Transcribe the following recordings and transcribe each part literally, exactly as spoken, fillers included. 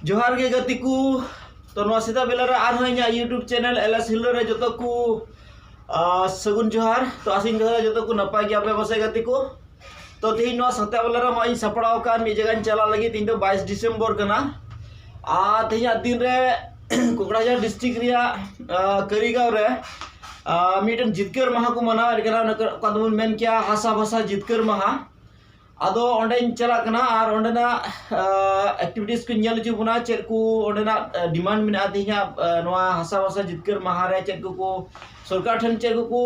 ᱡᱚᱦᱟᱨ ᱜᱮ ᱜᱟᱛᱮ ᱠᱚ᱾ ᱛᱚ ᱱᱚᱣᱟ ᱥᱮᱛᱟᱜ ᱵᱮᱞᱟ ᱨᱮ ᱟᱨᱦᱚᱸ ᱤᱧᱟᱹᱜ YouTube channel LS Hero ᱨᱮ ᱡᱚᱛᱚ ᱠᱚ, ᱟᱨ ᱥᱟᱹᱜᱩᱱ ᱡᱚᱦᱟᱨ᱾ ᱛᱚ ᱟᱥᱤᱧ ᱫᱚᱦᱚᱭᱟ ᱡᱚᱛᱚ ᱠᱚ ᱱᱟᱯᱟᱭ ᱜᱮᱭᱟ ᱯᱮ ᱯᱟᱥᱮ ᱜᱟᱛᱮ ᱠᱚ᱾ ᱛᱚ ᱛᱮᱦᱮᱧ ᱱᱚᱣᱟ ᱥᱮᱛᱟᱜ ᱵᱮᱞᱟ ᱨᱮ ᱱᱚᱜᱼᱚᱭ ᱤᱧ ᱥᱟᱯᱲᱟᱣ ᱟᱠᱟᱱ ᱢᱤᱫ ᱡᱟᱭᱜᱟᱧ ᱪᱟᱞᱟᱜ ᱞᱟᱹᱜᱤᱫ᱾ ᱛᱮᱦᱮᱧ ᱫᱚ ᱵᱟᱭᱤᱥ ᱰᱤᱥᱮᱢᱵᱚᱨ ᱠᱟᱱᱟ᱾ ᱟᱨ ᱛᱮᱦᱮᱧᱟᱜ ᱫᱤᱱ ᱨᱮ ᱠᱳᱠᱲᱟᱡᱷᱟᱨ ᱰᱤᱥᱴᱨᱤᱠᱴ ᱨᱮᱭᱟᱜ, ᱟᱨ, ᱠᱟᱹᱨᱤᱜᱟᱸᱣ ᱨᱮ, ᱟᱨ, ᱢᱤᱫᱴᱮᱱ ᱡᱤᱛᱠᱟᱹᱨ ᱢᱟᱦᱟ ᱠᱚ ᱢᱟᱱᱟᱣᱮᱫ ᱠᱟᱱᱟ᱾ ᱚᱱᱟ ᱠᱚ, ᱚᱠᱟ ᱫᱚᱵᱚᱱ ᱢᱮᱱ ᱠᱮᱭᱟ ᱦᱟᱥᱟ ᱵᱷᱟᱥᱟ ᱡᱤᱛᱠᱟᱹᱨ ᱢᱟᱦᱟ᱾ ᱟᱫᱚ ᱚᱸᱰᱮᱧ ᱪᱟᱞᱟᱜ ᱠᱟᱱᱟ ᱟᱨ ᱚᱸᱰᱮᱱᱟᱜ, ᱟᱨ, activities ᱠᱚᱧ ᱧᱮᱞ ᱦᱚᱪᱚ ᱵᱚᱱᱟ, ᱪᱮᱫ ᱠᱚ ᱚᱸᱰᱮᱱᱟᱜ, ᱟᱨ, demand ᱢᱮᱱᱟᱜᱼᱟ ᱛᱮᱦᱮᱧᱟᱜ, ᱟᱨ, ᱱᱚᱣᱟ ᱦᱟᱥᱟ ᱵᱷᱟᱥᱟ ᱡᱤᱛᱠᱟᱹᱨ ᱢᱟᱦᱟ ᱨᱮ, ᱪᱮᱫ ᱠᱚᱠᱚ ᱥᱚᱨᱠᱟᱨ ᱴᱷᱮᱱ ᱪᱮᱫ ᱠᱚᱠᱚ,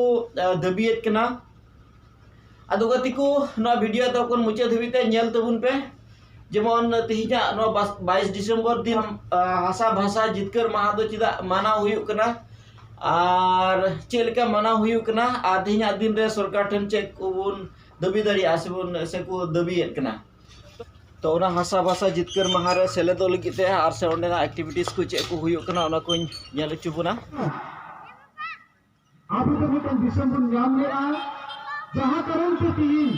ᱟᱨ, ᱫᱟᱹᱵᱤᱭᱮᱫ ᱠᱟᱱᱟ᱾ ᱟᱫᱚ ᱜᱟᱛᱮ ᱠᱚ, ᱱᱚᱣᱟ ᱵᱷᱤᱰᱤᱭᱳ ᱮᱛᱚᱦᱚᱵ ᱠᱷᱚᱱ ᱢᱩᱪᱟᱹᱫ ᱫᱷᱟᱹᱵᱤᱡ ᱛᱮ ᱧᱮᱞ ᱛᱟᱵᱚᱱ ᱯᱮ᱾ ᱡᱮᱢᱚᱱ ᱛᱮᱦᱮᱧᱟᱜ ᱱᱚᱣᱟ ᱵᱟᱥ-, ᱵᱟᱭᱤᱥ ᱰᱤᱥᱮᱢᱵᱚᱨ ᱫᱤᱱ, ᱟᱨ, ᱦᱟᱥᱟ ᱵᱷᱟᱥᱟ ᱡᱤᱛᱠᱟᱹᱨ ᱢᱟᱦᱟ ᱫᱚ ᱪᱮᱫᱟᱜ ᱢᱟᱱᱟᱣ ᱦᱩᱭᱩᱜ ᱠᱟᱱᱟ ᱟᱨ ᱪᱮᱫ ᱞᱮᱠᱟ ᱢᱟᱱᱟᱣ ᱦᱩᱭᱩᱜ ᱠᱟᱱᱟ ᱟᱨ ᱛᱮᱦᱮᱧᱟᱜ ᱫᱤᱱ ᱨᱮ ᱥᱚᱨᱠᱟᱨ ᱴᱷᱮᱱ ᱪᱮᱫ ᱠᱚᱵᱚᱱ ᱫᱟᱹᱵᱤ ᱫᱟᱲᱮᱭᱟᱜᱼᱟ ᱥᱮᱵᱚᱱ, ᱥᱮᱠᱚ ᱫᱟᱹᱵᱤᱭᱮᱫ ᱠᱟᱱᱟ᱾ ᱛᱚ ᱚᱱᱟ ᱦᱟᱥᱟ ᱵᱷᱟᱥᱟ ᱡᱤᱛᱠᱟᱹᱨ ᱢᱟᱦᱟ ᱨᱮ ᱥᱮᱞᱮᱫᱚᱜ ᱞᱟᱹᱜᱤᱫ ᱛᱮ ᱟᱨ ᱥᱮ ᱚᱸᱰᱮᱱᱟᱜ activities ᱠᱚ ᱪᱮᱫ ᱠᱚ ᱦᱩᱭᱩᱜ ᱠᱟᱱᱟ ᱚᱱᱟ ᱠᱚᱧ ᱧᱮᱞ ᱦᱚᱪᱚ ᱵᱚᱱᱟ᱾ ᱟᱵᱚ ᱫᱚ ᱢᱤᱫᱴᱟᱝ ᱫᱤᱥᱚᱢ ᱵᱚᱱ ᱧᱟᱢ ᱞᱮᱜᱼᱟ, ᱡᱟᱦᱟᱸ ᱠᱟᱨᱚᱱ ᱛᱮ ᱛᱮᱦᱮᱧ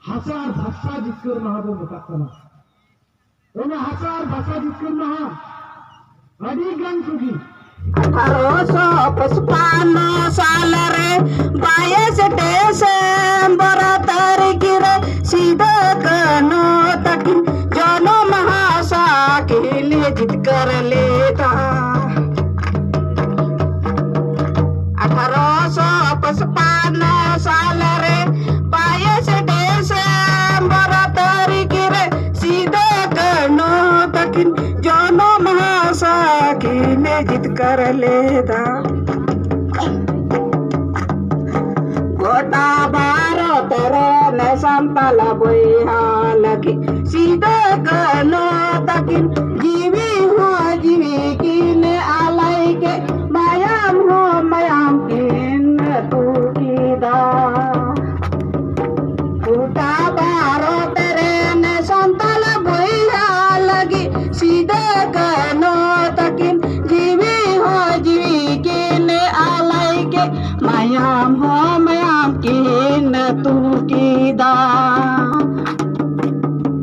ᱦᱟᱥᱟ ᱟᱨ ᱵᱷᱟᱥᱟ ᱡᱤᱛᱠᱟᱹᱨ ᱢᱟᱦᱟ ᱵᱚᱱ ᱢᱮᱛᱟᱜ ᱠᱟᱱᱟ᱾ ᱚᱱᱟ ᱦᱟᱥᱟ ᱟᱨ ᱵᱷᱟᱥᱟ ᱡᱤᱛᱠᱟᱹᱨ ᱢᱟᱦᱟ ᱟᱹᱰᱤ ᱜᱟᱱ ᱠᱚᱜᱮ ᱟᱴᱷᱟᱨᱚᱥᱚ ᱯᱚᱪᱯᱟᱱᱱᱚ ᱥᱟᱞ ᱨᱮ ᱵᱟᱭᱤᱥ ᱰᱤᱥᱮᱢᱵᱚᱨ ᱛᱟᱹᱨᱤᱠᱷ ᱨᱮ ᱥᱤᱫᱟᱹ ᱠᱟᱹᱱᱦᱩ ᱛᱟᱹᱠᱤᱱ ᱡᱚᱱᱚᱢ ᱦᱟᱥᱟ ᱠᱤᱱ ᱡᱤᱛᱠᱟᱹᱨ ᱞᱮᱫᱟ᱾ ᱟᱴᱷᱟᱨᱚᱥᱚ ᱯᱚᱪᱯᱟᱱᱱᱚ ᱥᱟᱞ ᱨᱮ ᱵᱟᱭᱤᱥ ᱰᱤᱥᱮᱢᱵᱚᱨ ᱛᱟᱹᱨᱤᱠᱷ ᱨᱮ ᱥᱤᱫᱟᱹ ᱠᱟᱹᱱᱦᱩ ᱛᱟᱹᱠᱤᱱ ᱡᱚᱱᱚᱢ ᱦᱟᱥᱟ ᱠᱤᱱ ᱡᱤᱛᱠᱟᱹᱨ ᱞᱮᱫᱟ᱾ ᱜᱚᱴᱟ ᱵᱷᱟᱨᱚᱛ ᱨᱮᱱ ᱥᱟᱱᱛᱟᱞ ᱵᱚᱭᱦᱟ ᱞᱟᱹᱜᱤᱫ ᱥᱤᱫᱟᱹ ᱠᱟᱹᱱᱦᱩ ᱛᱟᱹᱠᱤᱱ ᱡᱤᱣᱤ ᱦᱚᱸ ᱡᱤᱣᱤ ᱠᱤᱱ ᱟᱞᱟᱭ ᱠᱮᱫ, ᱢᱟᱭᱟᱢ ᱦᱚᱸ ᱢᱟᱭᱟᱢ ᱠᱤᱱ ᱟᱹᱛᱩ ᱠᱮᱫᱟ᱾ ᱜᱚᱴᱟ ᱵᱷᱟᱨᱚᱛ ᱨᱮᱱ ᱥᱟᱱᱛᱟᱞ ᱵᱚᱭᱦᱟ ᱞᱟᱹᱜᱤᱫ ᱥᱤᱫᱟᱹ ᱠᱟᱹᱱᱦᱩ ᱛᱟᱹᱠᱤᱱ ᱡᱤᱣᱤ ᱦᱚᱸ ᱡᱤᱣᱤ ᱠᱤᱱ ᱟᱞᱟᱭ ᱠᱮᱫ, ᱢᱟᱭᱟᱢ ᱦᱚᱸ ᱢᱟᱭᱟᱢ ᱠᱤᱱ ᱟᱹᱛᱩ ᱠᱮᱫᱟ᱾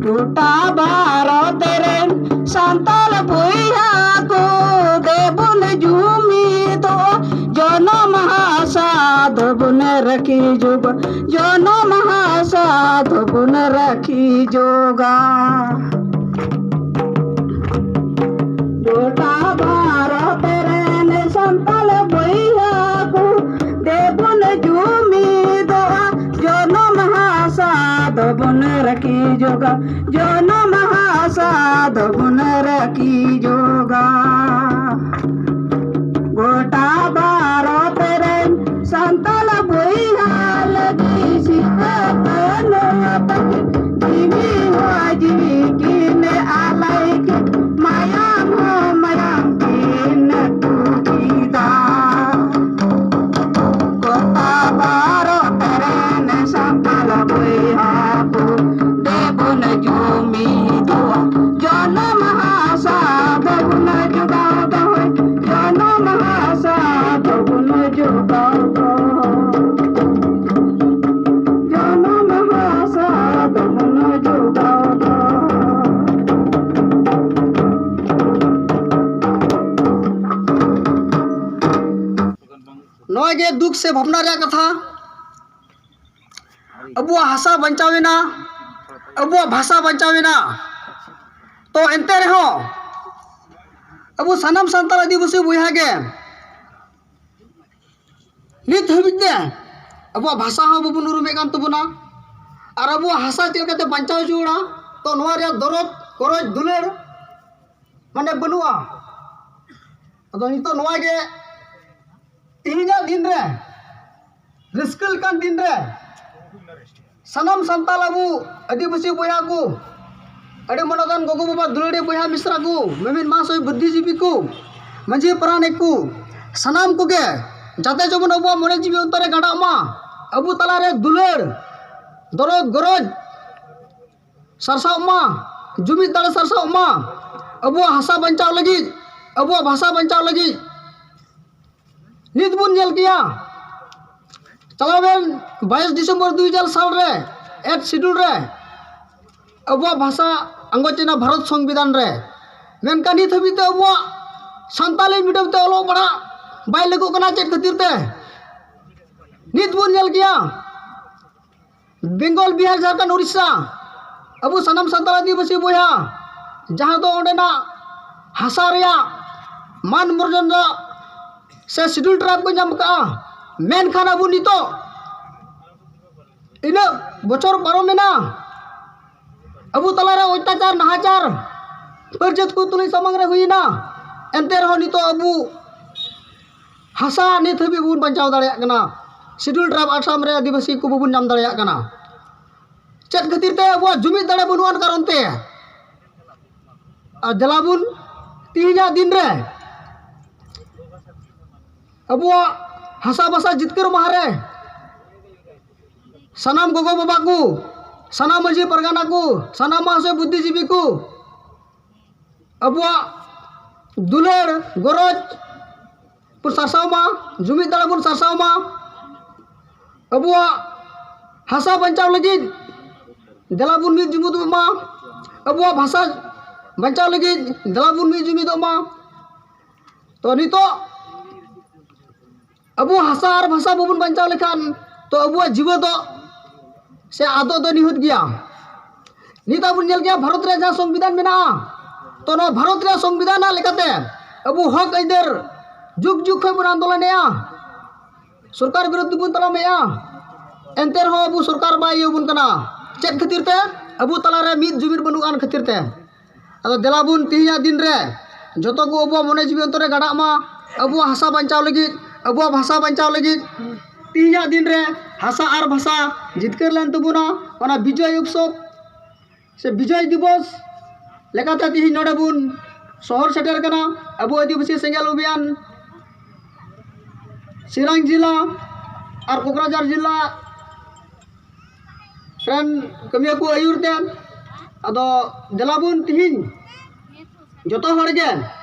ᱜᱚᱴᱟ ᱵᱷᱟᱨᱚᱛ ᱨᱮᱱ ᱥᱟᱱᱛᱟᱲ ᱵᱚᱭᱦᱟ ᱠᱚ, ᱫᱮᱵᱚᱱ ᱡᱩᱢᱤᱫᱚᱜᱼᱟ, ᱡᱚᱱᱚᱢ ᱦᱟᱥᱟ ᱫᱚᱵᱚᱱ ᱨᱟᱹᱠᱷᱤ ᱡᱚᱜᱟ, ᱡᱚᱱᱚᱢ ᱦᱟᱥᱟ ᱫᱚᱵᱚᱱ ᱨᱟᱹᱠᱷᱤ ᱡᱚᱜᱟ᱾ ᱜᱚᱴᱟ ᱵᱷᱟᱨᱚᱛ ᱨᱮᱱ ᱥᱟᱱᱛᱟᱲ ᱵᱚᱭᱦᱟ ᱠᱚ, ᱫᱮᱵᱚᱱ ᱡᱩᱢᱤᱫᱚᱜᱼᱟ, ᱡᱚᱱᱚᱢ ᱦᱟᱥᱟ ᱫᱚᱵᱚᱱ ᱨᱟᱹᱠᱷᱤ ᱡᱚᱜᱟ, ᱡᱚᱱᱚᱢ ᱦᱟᱥᱟ ᱫᱚᱵᱚᱱ ᱨᱟᱹᱠᱷᱤ ᱡᱚᱜᱟ᱾ ᱜᱚᱴᱟ ᱵᱷᱟᱨᱚᱛ ᱨᱮᱱ ᱥᱟᱱᱛᱟᱲ ᱵᱚᱭᱦᱟ ᱞᱟᱹᱜᱤᱫ ᱥᱤᱫᱟᱹ ᱠᱟᱹᱱᱦᱩ ᱛᱟᱹᱠᱤᱱ ᱡᱤᱣᱤ ᱦᱚᱸ ᱡᱤᱣᱤ ᱠᱤᱱ ᱟᱞᱟᱭ ᱠᱮᱫ, ᱢᱟᱭᱟᱢ ᱦᱚᱸ ᱢᱟᱭᱟᱢ ᱠᱤᱱ ᱟᱹᱛᱩ ᱠᱮᱫᱟ᱾ ᱜᱚᱴᱟ ᱵᱷᱟᱨᱚᱛ ᱨᱮᱱ ᱥᱟᱱᱛᱟᱲ ᱵᱚᱭᱦᱟ ᱠᱚ, ᱫᱮᱵᱚᱱ ᱡᱩᱢᱤᱫᱚᱜᱼᱟ, ᱡᱚᱱᱚᱢ ᱦᱟᱥᱟ ᱫᱚᱵᱚᱱ ᱡᱚᱜᱟᱣ ᱫᱚᱦᱚᱭ, ᱡᱚᱱᱚᱢ ᱦᱟᱥᱟ ᱫᱚᱵᱚᱱ ᱡᱚᱜᱟᱣ ᱫᱚᱦᱚᱭ, ᱡᱚᱱᱚᱢ ᱦᱟᱥᱟ ᱫᱚᱵᱚᱱ ᱡᱚᱜᱟᱣ ᱫᱚᱦᱚᱭ᱾ ᱱᱚᱣᱟ ᱜᱮ ᱫᱩᱠ ᱥᱮ ᱵᱷᱟᱵᱽᱱᱟ ᱨᱮᱭᱟᱜ ᱠᱟᱛᱷᱟ᱾ ᱟᱵᱚᱣᱟᱜ ᱦᱟᱥᱟ ᱵᱟᱧᱪᱟᱣ ᱮᱱᱟ, ᱟᱵᱚᱣᱟᱜ ᱵᱷᱟᱥᱟ ᱵᱟᱧᱪᱟᱣ ᱮᱱᱟ᱾ ᱛᱚ ᱮᱱᱛᱮ ᱨᱮᱦᱚᱸ ᱟᱵᱚ ᱥᱟᱱᱟᱢ ᱥᱟᱱᱛᱟᱲ ᱟᱹᱫᱤᱵᱟᱹᱥᱤ ᱵᱚᱭᱦᱟ ᱜᱮ ᱱᱤᱛ ᱦᱟᱹᱵᱤᱡ ᱛᱮ ᱟᱵᱚᱣᱟᱜ ᱵᱷᱟᱥᱟ ᱦᱚᱸ ᱵᱟᱵᱚᱱ ᱩᱨᱩᱢᱮᱫ ᱠᱟᱱ ᱛᱟᱵᱚᱱᱟ᱾ ᱟᱨ ᱟᱵᱚᱣᱟᱜ ᱦᱟᱥᱟ ᱪᱮᱫ ᱞᱮᱠᱟᱛᱮ ᱵᱟᱧᱪᱟᱣ ᱦᱚᱪᱚ ᱵᱚᱱᱟ, ᱛᱚ ᱱᱚᱣᱟ ᱨᱮᱭᱟᱜ ᱫᱚᱨᱚᱫ, ᱜᱚᱨᱚᱡᱽ, ᱫᱩᱞᱟᱹᱲ ᱢᱟᱱᱮ ᱵᱟᱹᱱᱩᱜᱼᱟ᱾ ᱟᱫᱚ ᱱᱤᱛᱚᱜ ᱱᱚᱣᱟ ᱜᱮ ᱛᱮᱦᱮᱧᱟᱜ ᱫᱤᱱ ᱨᱮ, ᱨᱟᱹᱥᱠᱟᱹ ᱞᱮᱠᱟᱱ ᱫᱤᱱ ᱨᱮ, ᱥᱟᱱᱟᱢ ᱥᱟᱱᱛᱟᱲ ᱟᱵᱚ ᱟᱹᱫᱤᱵᱟᱹᱥᱤ ᱵᱚᱭᱦᱟ ᱠᱚ, ᱟᱹᱰᱤ ᱢᱟᱱᱚᱛᱟᱱ ᱜᱚᱜᱚ ᱵᱟᱵᱟ, ᱫᱩᱞᱟᱹᱲᱤᱭᱟᱹ ᱵᱚᱭᱦᱟ ᱢᱤᱥᱨᱟ ᱠᱚ, ᱢᱤᱢᱤᱫ ᱢᱟᱦᱟᱥᱚᱭ ᱵᱩᱫᱽᱫᱷᱤᱡᱤᱵᱤ ᱠᱚ, ᱢᱟᱹᱡᱷᱤ ᱯᱟᱨᱟᱱᱤᱠ ᱠᱚ, ᱥᱟᱱᱟᱢ ᱠᱚᱜᱮ ᱡᱟᱛᱮ ᱡᱮᱢᱚᱱ ᱟᱵᱚᱣᱟᱜ ᱢᱚᱱᱮ ᱡᱤᱣᱤ ᱚᱱᱛᱚᱨ ᱨᱮ ᱜᱟᱰᱟᱜ ᱢᱟ, ᱟᱵᱚ ᱛᱟᱞᱟᱨᱮ ᱫᱩᱞᱟᱹᱲ, ᱫᱚᱨᱚᱫ, ᱜᱚᱨᱚᱡᱽ ᱥᱟᱨᱥᱟᱣᱜ ᱢᱟ, ᱡᱩᱢᱤᱫ ᱫᱟᱲᱮ ᱥᱟᱨᱥᱟᱣᱜ ᱢᱟ, ᱟᱵᱚᱣᱟᱜ ᱦᱟᱥᱟ ᱵᱟᱧᱪᱟᱣ ᱞᱟᱹᱜᱤᱫ, ᱟᱵᱚᱣᱟᱜ ᱵᱷᱟᱥᱟ ᱵᱟᱧᱪᱟᱣ ᱞᱟᱹᱜᱤᱫ᱾ ᱱᱤᱛ ᱵᱚᱱ ᱧᱮᱞ ᱠᱮᱭᱟ, ᱪᱟᱞᱟᱣᱮᱱ ᱵᱟᱭᱤᱥ ᱰᱤᱥᱮᱢᱵᱚᱨ ᱫᱩ ᱦᱟᱡᱟᱨ ᱥᱟᱞ ᱨᱮ, ᱮᱭᱤᱴ ᱥᱤᱰᱩᱞ ᱨᱮ ᱟᱵᱚᱣᱟᱜ ᱵᱷᱟᱥᱟ ᱟᱸᱜᱚᱪ ᱮᱱᱟ ᱵᱷᱟᱨᱚᱛ ᱥᱚᱝᱵᱤᱫᱷᱟᱱ ᱨᱮ᱾ ᱢᱮᱱᱠᱷᱟᱱ ᱱᱤᱛ ᱦᱟᱹᱵᱤᱡ ᱛᱮ ᱟᱵᱚᱣᱟᱜ ᱥᱟᱱᱛᱟᱞᱤ medium ᱛᱮ ᱚᱞᱚᱜ ᱯᱟᱲᱦᱟᱜ ᱵᱟᱭ ᱞᱟᱹᱜᱩᱜ ᱠᱟᱱᱟ᱾ ᱪᱮᱫ ᱠᱷᱟᱹᱛᱤᱨ ᱛᱮ? ᱱᱤᱛ ᱵᱚᱱ ᱧᱮᱞ ᱜᱮᱭᱟ, ᱵᱮᱝᱜᱚᱞ, ᱵᱤᱦᱟᱨ, ᱡᱷᱟᱲᱠᱷᱚᱸᱰ, ᱩᱲᱤᱥᱥᱟ, ᱟᱵᱚ ᱥᱟᱱᱟᱢ ᱥᱟᱱᱛᱟᱲ ᱟᱹᱫᱤᱵᱟᱹᱥᱤ ᱵᱚᱭᱦᱟ, ᱡᱟᱦᱟᱸ ᱫᱚ ᱚᱸᱰᱮᱱᱟᱜ ᱦᱟᱥᱟ ᱨᱮᱭᱟᱜ ᱢᱟᱱ ᱢᱚᱨᱡᱟᱫᱟ ᱥᱮ Scheduled Tribe ᱠᱚ ᱧᱟᱢ ᱠᱟᱜᱼᱟ, ᱢᱮᱱᱠᱷᱟᱱ ᱟᱵᱚ ᱱᱤᱛᱚᱜ ᱤᱱᱟᱹᱜ ᱵᱚᱪᱷᱚᱨ ᱯᱟᱨᱚᱢᱮᱱᱟ, ᱟᱵᱚ ᱛᱟᱞᱟᱨᱮ ᱚᱛᱛᱟᱪᱟᱨ, ᱱᱟᱦᱟᱪᱟᱨ, ᱯᱟᱹᱨᱡᱟᱹᱛ ᱠᱚ ᱛᱩᱞᱩᱡ ᱥᱟᱢᱟᱝ ᱨᱮ ᱦᱩᱭᱮᱱᱟ, ᱮᱱᱛᱮ ᱨᱮᱦᱚᱸ ᱱᱤᱛᱚᱜ ᱟᱵᱚ ᱦᱟᱥᱟ ᱱᱤᱛ ᱦᱟᱹᱵᱤᱡ ᱵᱚᱱ ᱵᱟᱧᱪᱟᱣ ᱫᱟᱲᱮᱭᱟᱜ ᱠᱟᱱᱟ᱾ Scheduled Tribe ᱟᱥᱟᱢ ᱨᱮ ᱟᱹᱫᱤᱵᱟᱹᱥᱤ ᱠᱚ ᱵᱟᱵᱚᱱ ᱧᱟᱢ ᱫᱟᱲᱮᱭᱟᱜ ᱠᱟᱱᱟ᱾ ᱪᱮᱫ ᱠᱷᱟᱹᱛᱤᱨ ᱛᱮ? ᱟᱵᱚᱣᱟᱜ ᱡᱩᱢᱤᱫ ᱫᱟᱲᱮ ᱵᱟᱹᱱᱩᱜ ᱟᱱ ᱠᱟᱨᱚᱱ ᱛᱮ᱾ ᱟᱨ ᱫᱮᱞᱟ ᱵᱚᱱ ᱛᱤᱦᱤᱧᱟᱜ ᱫᱤᱱ ᱨᱮ ᱟᱵᱚᱣᱟᱜ ᱦᱟᱥᱟ ᱵᱷᱟᱥᱟ ᱡᱤᱛᱠᱟᱹᱨ ᱢᱟᱦᱟ ᱨᱮ ᱥᱟᱱᱟᱢ ᱜᱚᱜᱚ ᱵᱟᱵᱟ ᱠᱚ, ᱥᱟᱱᱟᱢ ᱢᱟᱹᱡᱷᱤ ᱯᱟᱨᱜᱟᱱᱟ ᱠᱚ, ᱥᱟᱱᱟᱢ ᱢᱟᱦᱟᱥᱚᱭ ᱵᱩᱫᱽᱫᱷᱤᱡᱤᱵᱤ ᱠᱚ ᱟᱵᱚᱣᱟᱜ ᱫᱩᱞᱟᱹᱲ ᱜᱚᱨᱚᱡᱽ ᱵᱚᱱ ᱥᱟᱨᱥᱟᱣ ᱢᱟ, ᱡᱩᱢᱤᱫ ᱫᱟᱲᱮ ᱵᱚᱱ ᱥᱟᱨᱥᱟᱣ ᱢᱟ᱾ ᱟᱵᱚᱣᱟᱜ ᱦᱟᱥᱟ ᱵᱟᱧᱪᱟᱣ ᱞᱟᱹᱜᱤᱫ ᱫᱮᱞᱟ ᱵᱚᱱ ᱢᱤᱫ ᱡᱩᱢᱤᱫᱚᱜ ᱢᱟ᱾ ᱟᱵᱚᱣᱟᱜ ᱵᱷᱟᱥᱟ ᱵᱟᱧᱪᱟᱣ ᱞᱟᱹᱜᱤᱫ ᱫᱮᱞᱟ ᱵᱚᱱ ᱢᱤᱫ ᱡᱩᱢᱤᱫᱚᱜ ᱢᱟ᱾ ᱛᱚ ᱱᱤᱛᱚᱜ ᱟᱵᱚ ᱦᱟᱥᱟ ᱟᱨ ᱵᱷᱟᱥᱟ ᱵᱟᱵᱚᱱ ᱵᱟᱧᱪᱟᱣ ᱞᱮᱠᱷᱟᱱ, ᱛᱚ ᱟᱵᱚᱣᱟᱜ ᱡᱤᱣᱤ ᱫᱚ ᱥᱮ ᱟᱫᱚᱜ ᱫᱚ ᱱᱤᱦᱟᱹᱛ ᱜᱮᱭᱟ᱾ ᱱᱤᱛ ᱟᱵᱚᱱ ᱧᱮᱞ ᱜᱮᱭᱟ, ᱵᱷᱟᱨᱚᱛ ᱨᱮ ᱡᱟᱦᱟᱸ ᱥᱚᱝᱵᱤᱫᱷᱟᱱ ᱢᱮᱱᱟᱜᱼᱟ, ᱛᱚ ᱱᱚᱣᱟ ᱵᱷᱟᱨᱚᱛ ᱨᱮᱭᱟᱜ ᱥᱚᱝᱵᱤᱫᱷᱟᱱ ᱨᱮᱱᱟᱜ ᱞᱮᱠᱟᱛᱮ ᱟᱵᱚ ᱦᱚᱠ ᱟᱹᱭᱫᱟᱹᱨ ᱡᱩᱜᱽ ᱡᱩᱜᱽ ᱠᱷᱚᱱ ᱵᱚᱱ ᱟᱱᱫᱳᱞᱚᱱᱮᱜᱼᱟ, ᱥᱚᱨᱠᱟᱨ ᱵᱤᱨᱩᱫᱷ ᱵᱚᱱ ᱛᱟᱲᱟᱢᱮᱜᱼᱟ᱾ ᱮᱱᱛᱮ ᱨᱮᱦᱚᱸ ᱟᱵᱚ ᱥᱚᱨᱠᱟᱨ ᱵᱟᱭ ᱤᱭᱟᱹ ᱵᱚᱱ ᱠᱟᱱᱟ᱾ ᱪᱮᱫ ᱠᱷᱟᱹᱛᱤᱨ ᱛᱮ? ᱟᱵᱚ ᱛᱟᱞᱟᱨᱮ ᱢᱤᱫ ᱡᱩᱢᱤᱫ ᱵᱟᱹᱱᱩᱜ ᱟᱱ ᱠᱷᱟᱹᱛᱤᱨ ᱛᱮ᱾ ᱟᱫᱚ ᱫᱮᱞᱟ ᱵᱚᱱ ᱛᱤᱦᱤᱧᱟᱜ ᱫᱤᱱ ᱨᱮ ᱡᱚᱛᱚ ᱠᱚ ᱟᱵᱚᱣᱟᱜ ᱢᱚᱱᱮ ᱡᱤᱣᱤ ᱚᱱᱛᱚᱨ ᱨᱮ ᱜᱟᱰᱟᱜ ᱢᱟ, ᱟᱵᱚᱣᱟᱜ ᱦᱟᱥᱟ ᱵᱟᱧᱪᱟᱣ ᱞᱟᱹᱜᱤᱫ, ᱟᱵᱚᱣᱟᱜ ᱵᱷᱟᱥᱟ ᱵᱟᱧᱪᱟᱣ ᱞᱟᱹᱜᱤᱫ᱾ ᱛᱤᱦᱤᱧᱟᱜ ᱫᱤᱱ ᱨᱮ ᱦᱟᱥᱟ ᱟᱨ ᱵᱷᱟᱥᱟ ᱡᱤᱛᱠᱟᱹᱨ ᱞᱮᱱ ᱛᱟᱵᱚᱱᱟ᱾ ᱚᱱᱟ ᱵᱤᱡᱚᱭ ᱩᱛᱥᱚᱵᱽ ᱥᱮ ᱵᱤᱡᱚᱭ ᱫᱤᱵᱚᱥ ᱞᱮᱠᱟᱛᱮ ᱛᱤᱦᱤᱧ ᱱᱚᱰᱮ ᱵᱚᱱ ᱥᱚᱦᱚᱨ ᱥᱮᱴᱮᱨ ᱠᱟᱱᱟ᱾ ᱟᱵᱚ ᱟᱹᱫᱤᱵᱟᱹᱥᱤ ᱥᱮᱸᱜᱮᱞ ᱚᱵᱷᱤᱭᱟᱱ ᱥᱤᱨᱟᱝ ᱡᱮᱞᱟ ᱟᱨ ᱠᱳᱠᱨᱟᱡᱷᱟᱨ ᱡᱮᱞᱟ ᱨᱮᱱ ᱠᱟᱹᱢᱤᱭᱟᱹ ᱠᱚ ᱟᱹᱭᱩᱨ ᱛᱮ᱾ ᱟᱫᱚ ᱫᱮᱞᱟ ᱵᱚᱱ ᱛᱤᱦᱤᱧ ᱡᱚᱛᱚ ᱦᱚᱲ ᱜᱮ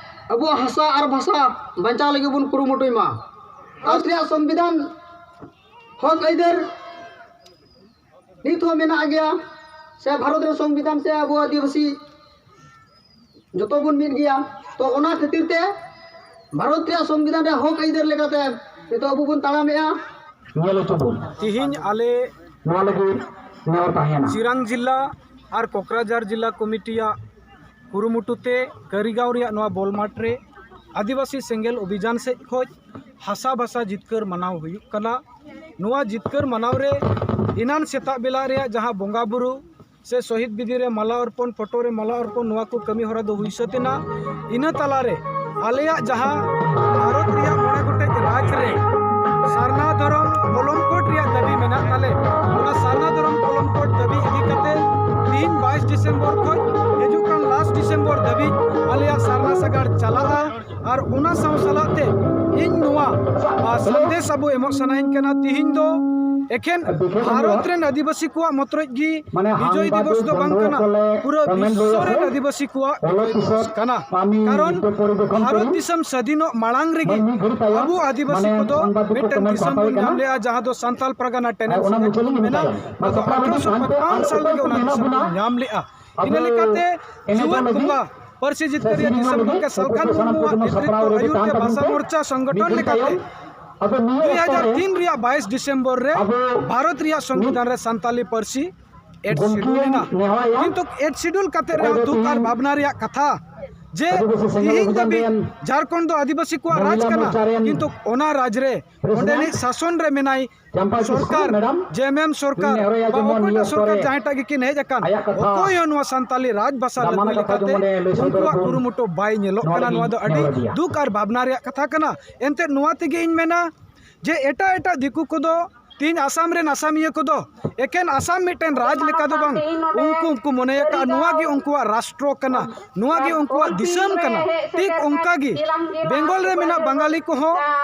ᱟᱵᱚᱣᱟᱜ ᱦᱟᱥᱟ ᱟᱨ ᱵᱷᱟᱥᱟ ᱵᱟᱧᱪᱟᱣ ᱞᱟᱹᱜᱤᱫ ᱵᱚᱱ ᱠᱩᱨᱩᱢᱩᱴᱩᱭ ᱢᱟ᱾ ᱵᱷᱟᱨᱚᱛ ᱨᱮᱭᱟᱜ ᱥᱚᱝᱵᱤᱫᱷᱟᱱ ᱦᱚᱠ ᱟᱹᱭᱫᱟᱹᱨ ᱱᱤᱛ ᱦᱚᱸ ᱢᱮᱱᱟᱜ ᱜᱮᱭᱟ᱾ ᱥᱮ ᱵᱷᱟᱨᱚᱛ ᱨᱮ ᱥᱚᱝᱵᱤᱫᱷᱟᱱ ᱥᱮ ᱟᱵᱚ ᱟᱹᱫᱤᱵᱟᱹᱥᱤ ᱡᱚᱛᱚ ᱵᱚᱱ ᱢᱤᱫ ᱜᱮᱭᱟ᱾ ᱛᱚ ᱚᱱᱟ ᱠᱷᱟᱹᱛᱤᱨ ᱛᱮ ᱵᱷᱟᱨᱚᱛ ᱨᱮᱭᱟᱜ ᱥᱚᱝᱵᱤᱫᱷᱟᱱ ᱨᱮ ᱦᱚᱠ ᱟᱹᱭᱫᱟᱹᱨ ᱞᱮᱠᱟᱛᱮ ᱱᱤᱛᱚᱜ ᱟᱵᱚ ᱵᱚᱱ ᱛᱟᱲᱟᱢᱮᱜᱼᱟ᱾ ᱧᱮᱞ ᱦᱚᱪᱚ ᱵᱚᱱ᱾ ᱛᱤᱦᱤᱧ ᱟᱞᱮ ᱱᱚᱣᱟ ᱞᱟᱹᱜᱤᱫ ᱱᱮᱦᱚᱨ ᱛᱟᱦᱮᱸᱭᱮᱱᱟ᱾ ᱪᱤᱨᱟᱝ ᱡᱤᱞᱟ ᱟᱨ ᱠᱚᱠᱨᱟᱡᱷᱟᱨ ᱡᱤᱞᱟ ᱠᱚᱢᱤᱴᱤᱭᱟᱜ ᱠᱩᱨᱩᱢᱩᱴᱩ ᱛᱮ ᱠᱟᱹᱨᱤᱜᱟᱸᱣ ᱨᱮᱭᱟᱜ ᱱᱚᱣᱟ ᱵᱚᱞ ᱢᱟᱴᱷ ᱨᱮ ᱟᱹᱫᱤᱵᱟᱹᱥᱤ ᱥᱮᱸᱜᱮᱞ ᱚᱵᱷᱤᱡᱟᱱ ᱥᱮᱫ ᱠᱷᱚᱱ ᱦᱟᱥᱟ ᱵᱷᱟᱥᱟ ᱡᱤᱛᱠᱟᱹᱨ ᱢᱟᱱᱟᱣ ᱦᱩᱭᱩᱜ ᱠᱟᱱᱟ᱾ ᱱᱚᱣᱟ ᱡᱤᱛᱠᱟᱹᱨ ᱢᱟᱱᱟᱣ ᱨᱮ ᱮᱱᱟᱱ ᱥᱮᱛᱟᱜ ᱵᱮᱞᱟ ᱨᱮᱭᱟᱜ ᱡᱟᱦᱟᱸ ᱵᱚᱸᱜᱟ ᱵᱩᱨᱩ ᱥᱮ ᱥᱚᱦᱤᱫ ᱵᱤᱫᱤ ᱨᱮ ᱢᱟᱞᱟ ᱚᱨᱯᱚᱱ, ᱯᱷᱳᱴᱳ ᱨᱮ ᱢᱟᱞᱟ ᱚᱨᱯᱚᱱ, ᱱᱚᱣᱟ ᱠᱚ ᱠᱟᱹᱢᱤ ᱦᱚᱨᱟ ᱫᱚ ᱦᱩᱭ ᱥᱟᱹᱛ ᱮᱱᱟ᱾ ᱤᱱᱟᱹ ᱛᱟᱞᱟᱨᱮ ᱟᱞᱮᱭᱟᱜ ᱡᱟᱦᱟᱸ ᱵᱷᱟᱨᱚᱛ ᱨᱮᱭᱟᱜ ᱢᱚᱬᱮ ᱜᱚᱴᱮᱡ ᱨᱟᱡᱽ ᱨᱮ ᱥᱟᱨᱱᱟ ᱫᱷᱚᱨᱚᱢ ᱠᱚᱞᱚᱢ ᱠᱳᱰ ᱨᱮᱭᱟᱜ ᱫᱟᱹᱵᱤ ᱢᱮᱱᱟᱜ ᱛᱟᱞᱮ, ᱚᱱᱟ ᱥᱟᱨᱱᱟ ᱫᱷᱚᱨᱚᱢ ᱠᱚᱞᱚᱢ ᱠᱳᱰ ᱫᱟᱹᱵᱤ ᱤᱫᱤ ᱠᱟᱛᱮ ᱛᱤᱦᱤᱧ ᱵᱟᱭᱤᱥ ᱰᱤᱥᱮᱢᱵᱚᱨ ᱠᱷᱚᱱ ᱦᱤᱡᱩᱜ ᱠᱟᱱ ᱞᱟᱥᱴ ᱰᱤᱥᱮᱢᱵᱚᱨ ᱫᱷᱟᱹᱵᱤᱡ ᱟᱞᱮᱭᱟᱜ ᱥᱟᱨᱱᱟ ᱥᱟᱜᱟᱲ ᱪᱟᱞᱟᱜᱼᱟ᱾ ᱟᱨ ᱚᱱᱟ ᱥᱟᱶ ᱥᱟᱞᱟᱜ ᱛᱮ ᱤᱧ ᱱᱚᱣᱟ, ᱟ, ᱥᱟᱸᱫᱮᱥ ᱟᱵᱚ ᱮᱢᱚᱜ ᱥᱟᱱᱟᱧ ᱠᱟᱱᱟ᱾ ᱛᱤᱦᱤᱧ ᱫᱚ ᱮᱠᱷᱮᱱ ᱵᱷᱟᱨᱚᱛ ᱨᱮᱱ ᱟᱹᱫᱤᱵᱟᱹᱥᱤ ᱠᱚᱣᱟᱜ ᱢᱚᱛᱨᱚᱡ ᱜᱮ ᱵᱤᱡᱚᱭ ᱫᱤᱵᱚᱥ ᱫᱚ ᱵᱟᱝ ᱠᱟᱱᱟ, ᱯᱩᱨᱟᱹ ᱵᱤᱥᱥᱚ ᱨᱮᱱ ᱟᱹᱫᱤᱵᱟᱹᱥᱤ ᱠᱚᱣᱟᱜ ᱵᱤᱡᱚᱭ ᱫᱤᱵᱚᱥ ᱠᱟᱱᱟ᱾ ᱠᱟᱨᱚᱱ ᱵᱷᱟᱨᱚᱛ ᱫᱤᱥᱚᱢ ᱥᱟᱹᱫᱷᱤᱱᱚᱜ ᱢᱟᱲᱟᱝ ᱨᱮᱜᱮ ᱟᱵᱚ ᱟᱹᱫᱤᱵᱟᱹᱥᱤ ᱠᱚᱫᱚ ᱢᱤᱫᱴᱮᱱ ᱫᱤᱥᱚᱢ ᱵᱚᱱ ᱧᱟᱢ ᱞᱮᱜᱼᱟ, ᱡᱟᱦᱟᱸ ᱫᱚ ᱥᱟᱱᱛᱟᱞ ᱯᱟᱨᱜᱟᱱᱟ ᱴᱮᱱᱮᱱᱥᱤ ᱮᱠᱴ ᱵᱚᱱ ᱢᱮᱱᱟ᱾ ᱟᱫᱚ ᱟᱴᱷᱨᱚᱥᱚ ᱯᱟᱸᱪᱯᱟᱱᱱ ᱥᱟᱞ ᱨᱮᱜᱮ ᱚᱱᱟ ᱫᱤᱥᱚᱢ ᱵᱚᱱ ᱧᱟᱢ ᱞᱮᱜᱼᱟ᱾ ᱤᱱᱟᱹ ᱞᱮᱠᱟᱛᱮ ᱡᱩᱣᱟᱹᱱ ᱵᱚᱸᱜᱟ ᱯᱟᱹᱨᱥᱤ ᱡᱤᱛᱠᱟᱹᱨᱤᱭᱟᱹ ᱫᱤᱥᱚᱢ ᱜᱚᱢᱠᱮ ᱥᱟᱞᱠᱷᱟᱱ ᱢᱩᱨᱢᱩᱣᱟᱜ ᱱᱮᱛᱨᱤᱛᱵ ᱟᱹᱭᱩᱨ ᱛᱮ ᱵᱷᱟᱥᱟ ᱢᱳᱨᱪᱟ ᱥᱚᱝᱜᱚᱴᱷᱚᱱ ᱞᱮᱠᱟᱛᱮ ᱫᱩᱭ ᱦᱟᱡᱟᱨ ᱛᱤᱱ ᱨᱮᱭᱟᱜ ᱵᱟᱭᱤᱥ ᱰᱤᱥᱮᱢᱵᱚᱨ ᱨᱮ ᱵᱷᱟᱨᱚᱛ ᱨᱮᱭᱟᱜ ᱥᱚᱝᱵᱤᱫᱷᱟᱱ ᱨᱮ ᱥᱟᱱᱛᱟᱞᱤ ᱯᱟᱹᱨᱥᱤ ᱮᱰ ᱥᱤᱰᱩᱞ ᱮᱱᱟ᱾ ᱠᱤᱱᱛᱩ ᱮᱰ ᱥᱤᱰᱩᱞ ᱠᱟᱛᱮ ᱨᱮᱦᱚᱸ ᱫᱩᱠ ᱟᱨ ᱵᱷᱟᱵᱽᱱᱟ ᱨᱮᱭᱟᱜ ᱠᱟᱛᱷᱟ ᱡᱮ ᱛᱤᱦᱤᱧ ᱫᱷᱟᱹᱵᱤᱡ ᱡᱷᱟᱲᱠᱷᱚᱸᱰ ᱫᱚ ᱟᱹᱫᱤᱵᱟᱹᱥᱤ ᱠᱚᱣᱟᱜ ᱨᱟᱡᱽ ᱠᱟᱱᱟ, ᱠᱤᱱᱛᱩ ᱚᱱᱟ ᱨᱟᱡᱽ ᱨᱮ ᱚᱸᱰᱮᱱᱤᱡ ᱥᱟᱥᱚᱱ ᱨᱮ ᱢᱮᱱᱟᱭ ᱥᱚᱨᱠᱟᱨ, ᱡᱮ ᱮᱢ ᱮᱢ ᱥᱚᱨᱠᱟᱨ ᱵᱟ ᱚᱠᱚᱭᱴᱟᱜ ᱥᱚᱨᱠᱟᱨ ᱡᱟᱦᱟᱸᱭᱴᱟᱜ ᱜᱮᱠᱤᱱ ᱦᱮᱡ ᱟᱠᱟᱱ, ᱚᱠᱚᱭ ᱦᱚᱸ ᱱᱚᱣᱟ ᱥᱟᱱᱛᱟᱞᱤ ᱨᱟᱡᱽ ᱵᱷᱟᱥᱟ ᱞᱟᱹᱜᱩ ᱞᱮᱠᱟᱛᱮ ᱩᱱᱠᱩᱣᱟᱜ ᱠᱩᱨᱩᱢᱩᱴᱩ ᱵᱟᱭ ᱧᱮᱞᱚᱜ ᱠᱟᱱᱟ᱾ ᱱᱚᱣᱟ ᱫᱚ ᱟᱹᱰᱤ ᱫᱩᱠ ᱟᱨ ᱵᱷᱟᱵᱽᱱᱟ ᱨᱮᱭᱟᱜ ᱠᱟᱛᱷᱟ ᱠᱟᱱᱟ᱾ ᱮᱱᱛᱮᱫ ᱱᱚᱣᱟ ᱛᱮᱜᱮ ᱤᱧ ᱢᱮᱱᱟ ᱡᱮ ᱮᱴᱟᱜ ᱮᱴᱟᱜ ᱫᱤᱠᱩ ᱠᱚᱫᱚ ᱛᱤᱦᱤᱧ ᱟᱥᱟᱢ ᱨᱮᱱ ᱟᱥᱟᱢᱤᱭᱟᱹ ᱠᱚᱫᱚ ᱮᱠᱮᱱ ᱟᱥᱟᱢ ᱢᱤᱫᱴᱮᱱ ᱨᱟᱡᱽ ᱞᱮᱠᱟ ᱫᱚ ᱵᱟᱝ, ᱩᱱᱠᱩ ᱩᱱᱠᱩ ᱢᱚᱱᱮ ᱟᱠᱟᱫᱼᱟ ᱱᱚᱣᱟ ᱜᱮ ᱩᱱᱠᱩᱣᱟᱜ ᱨᱟᱥᱴᱨᱚ ᱠᱟᱱᱟ, ᱱᱚᱣᱟ ᱜᱮ ᱩᱱᱠᱩᱣᱟᱜ ᱫᱤᱥᱚᱢ ᱠᱟᱱᱟ᱾ ᱴᱷᱤᱠ ᱚᱱᱠᱟ ᱜᱮ ᱵᱮᱝᱜᱚᱞ ᱨᱮ ᱢᱮᱱᱟᱜ ᱵᱟᱝᱜᱟᱞᱤ ᱠᱚᱦᱚᱸ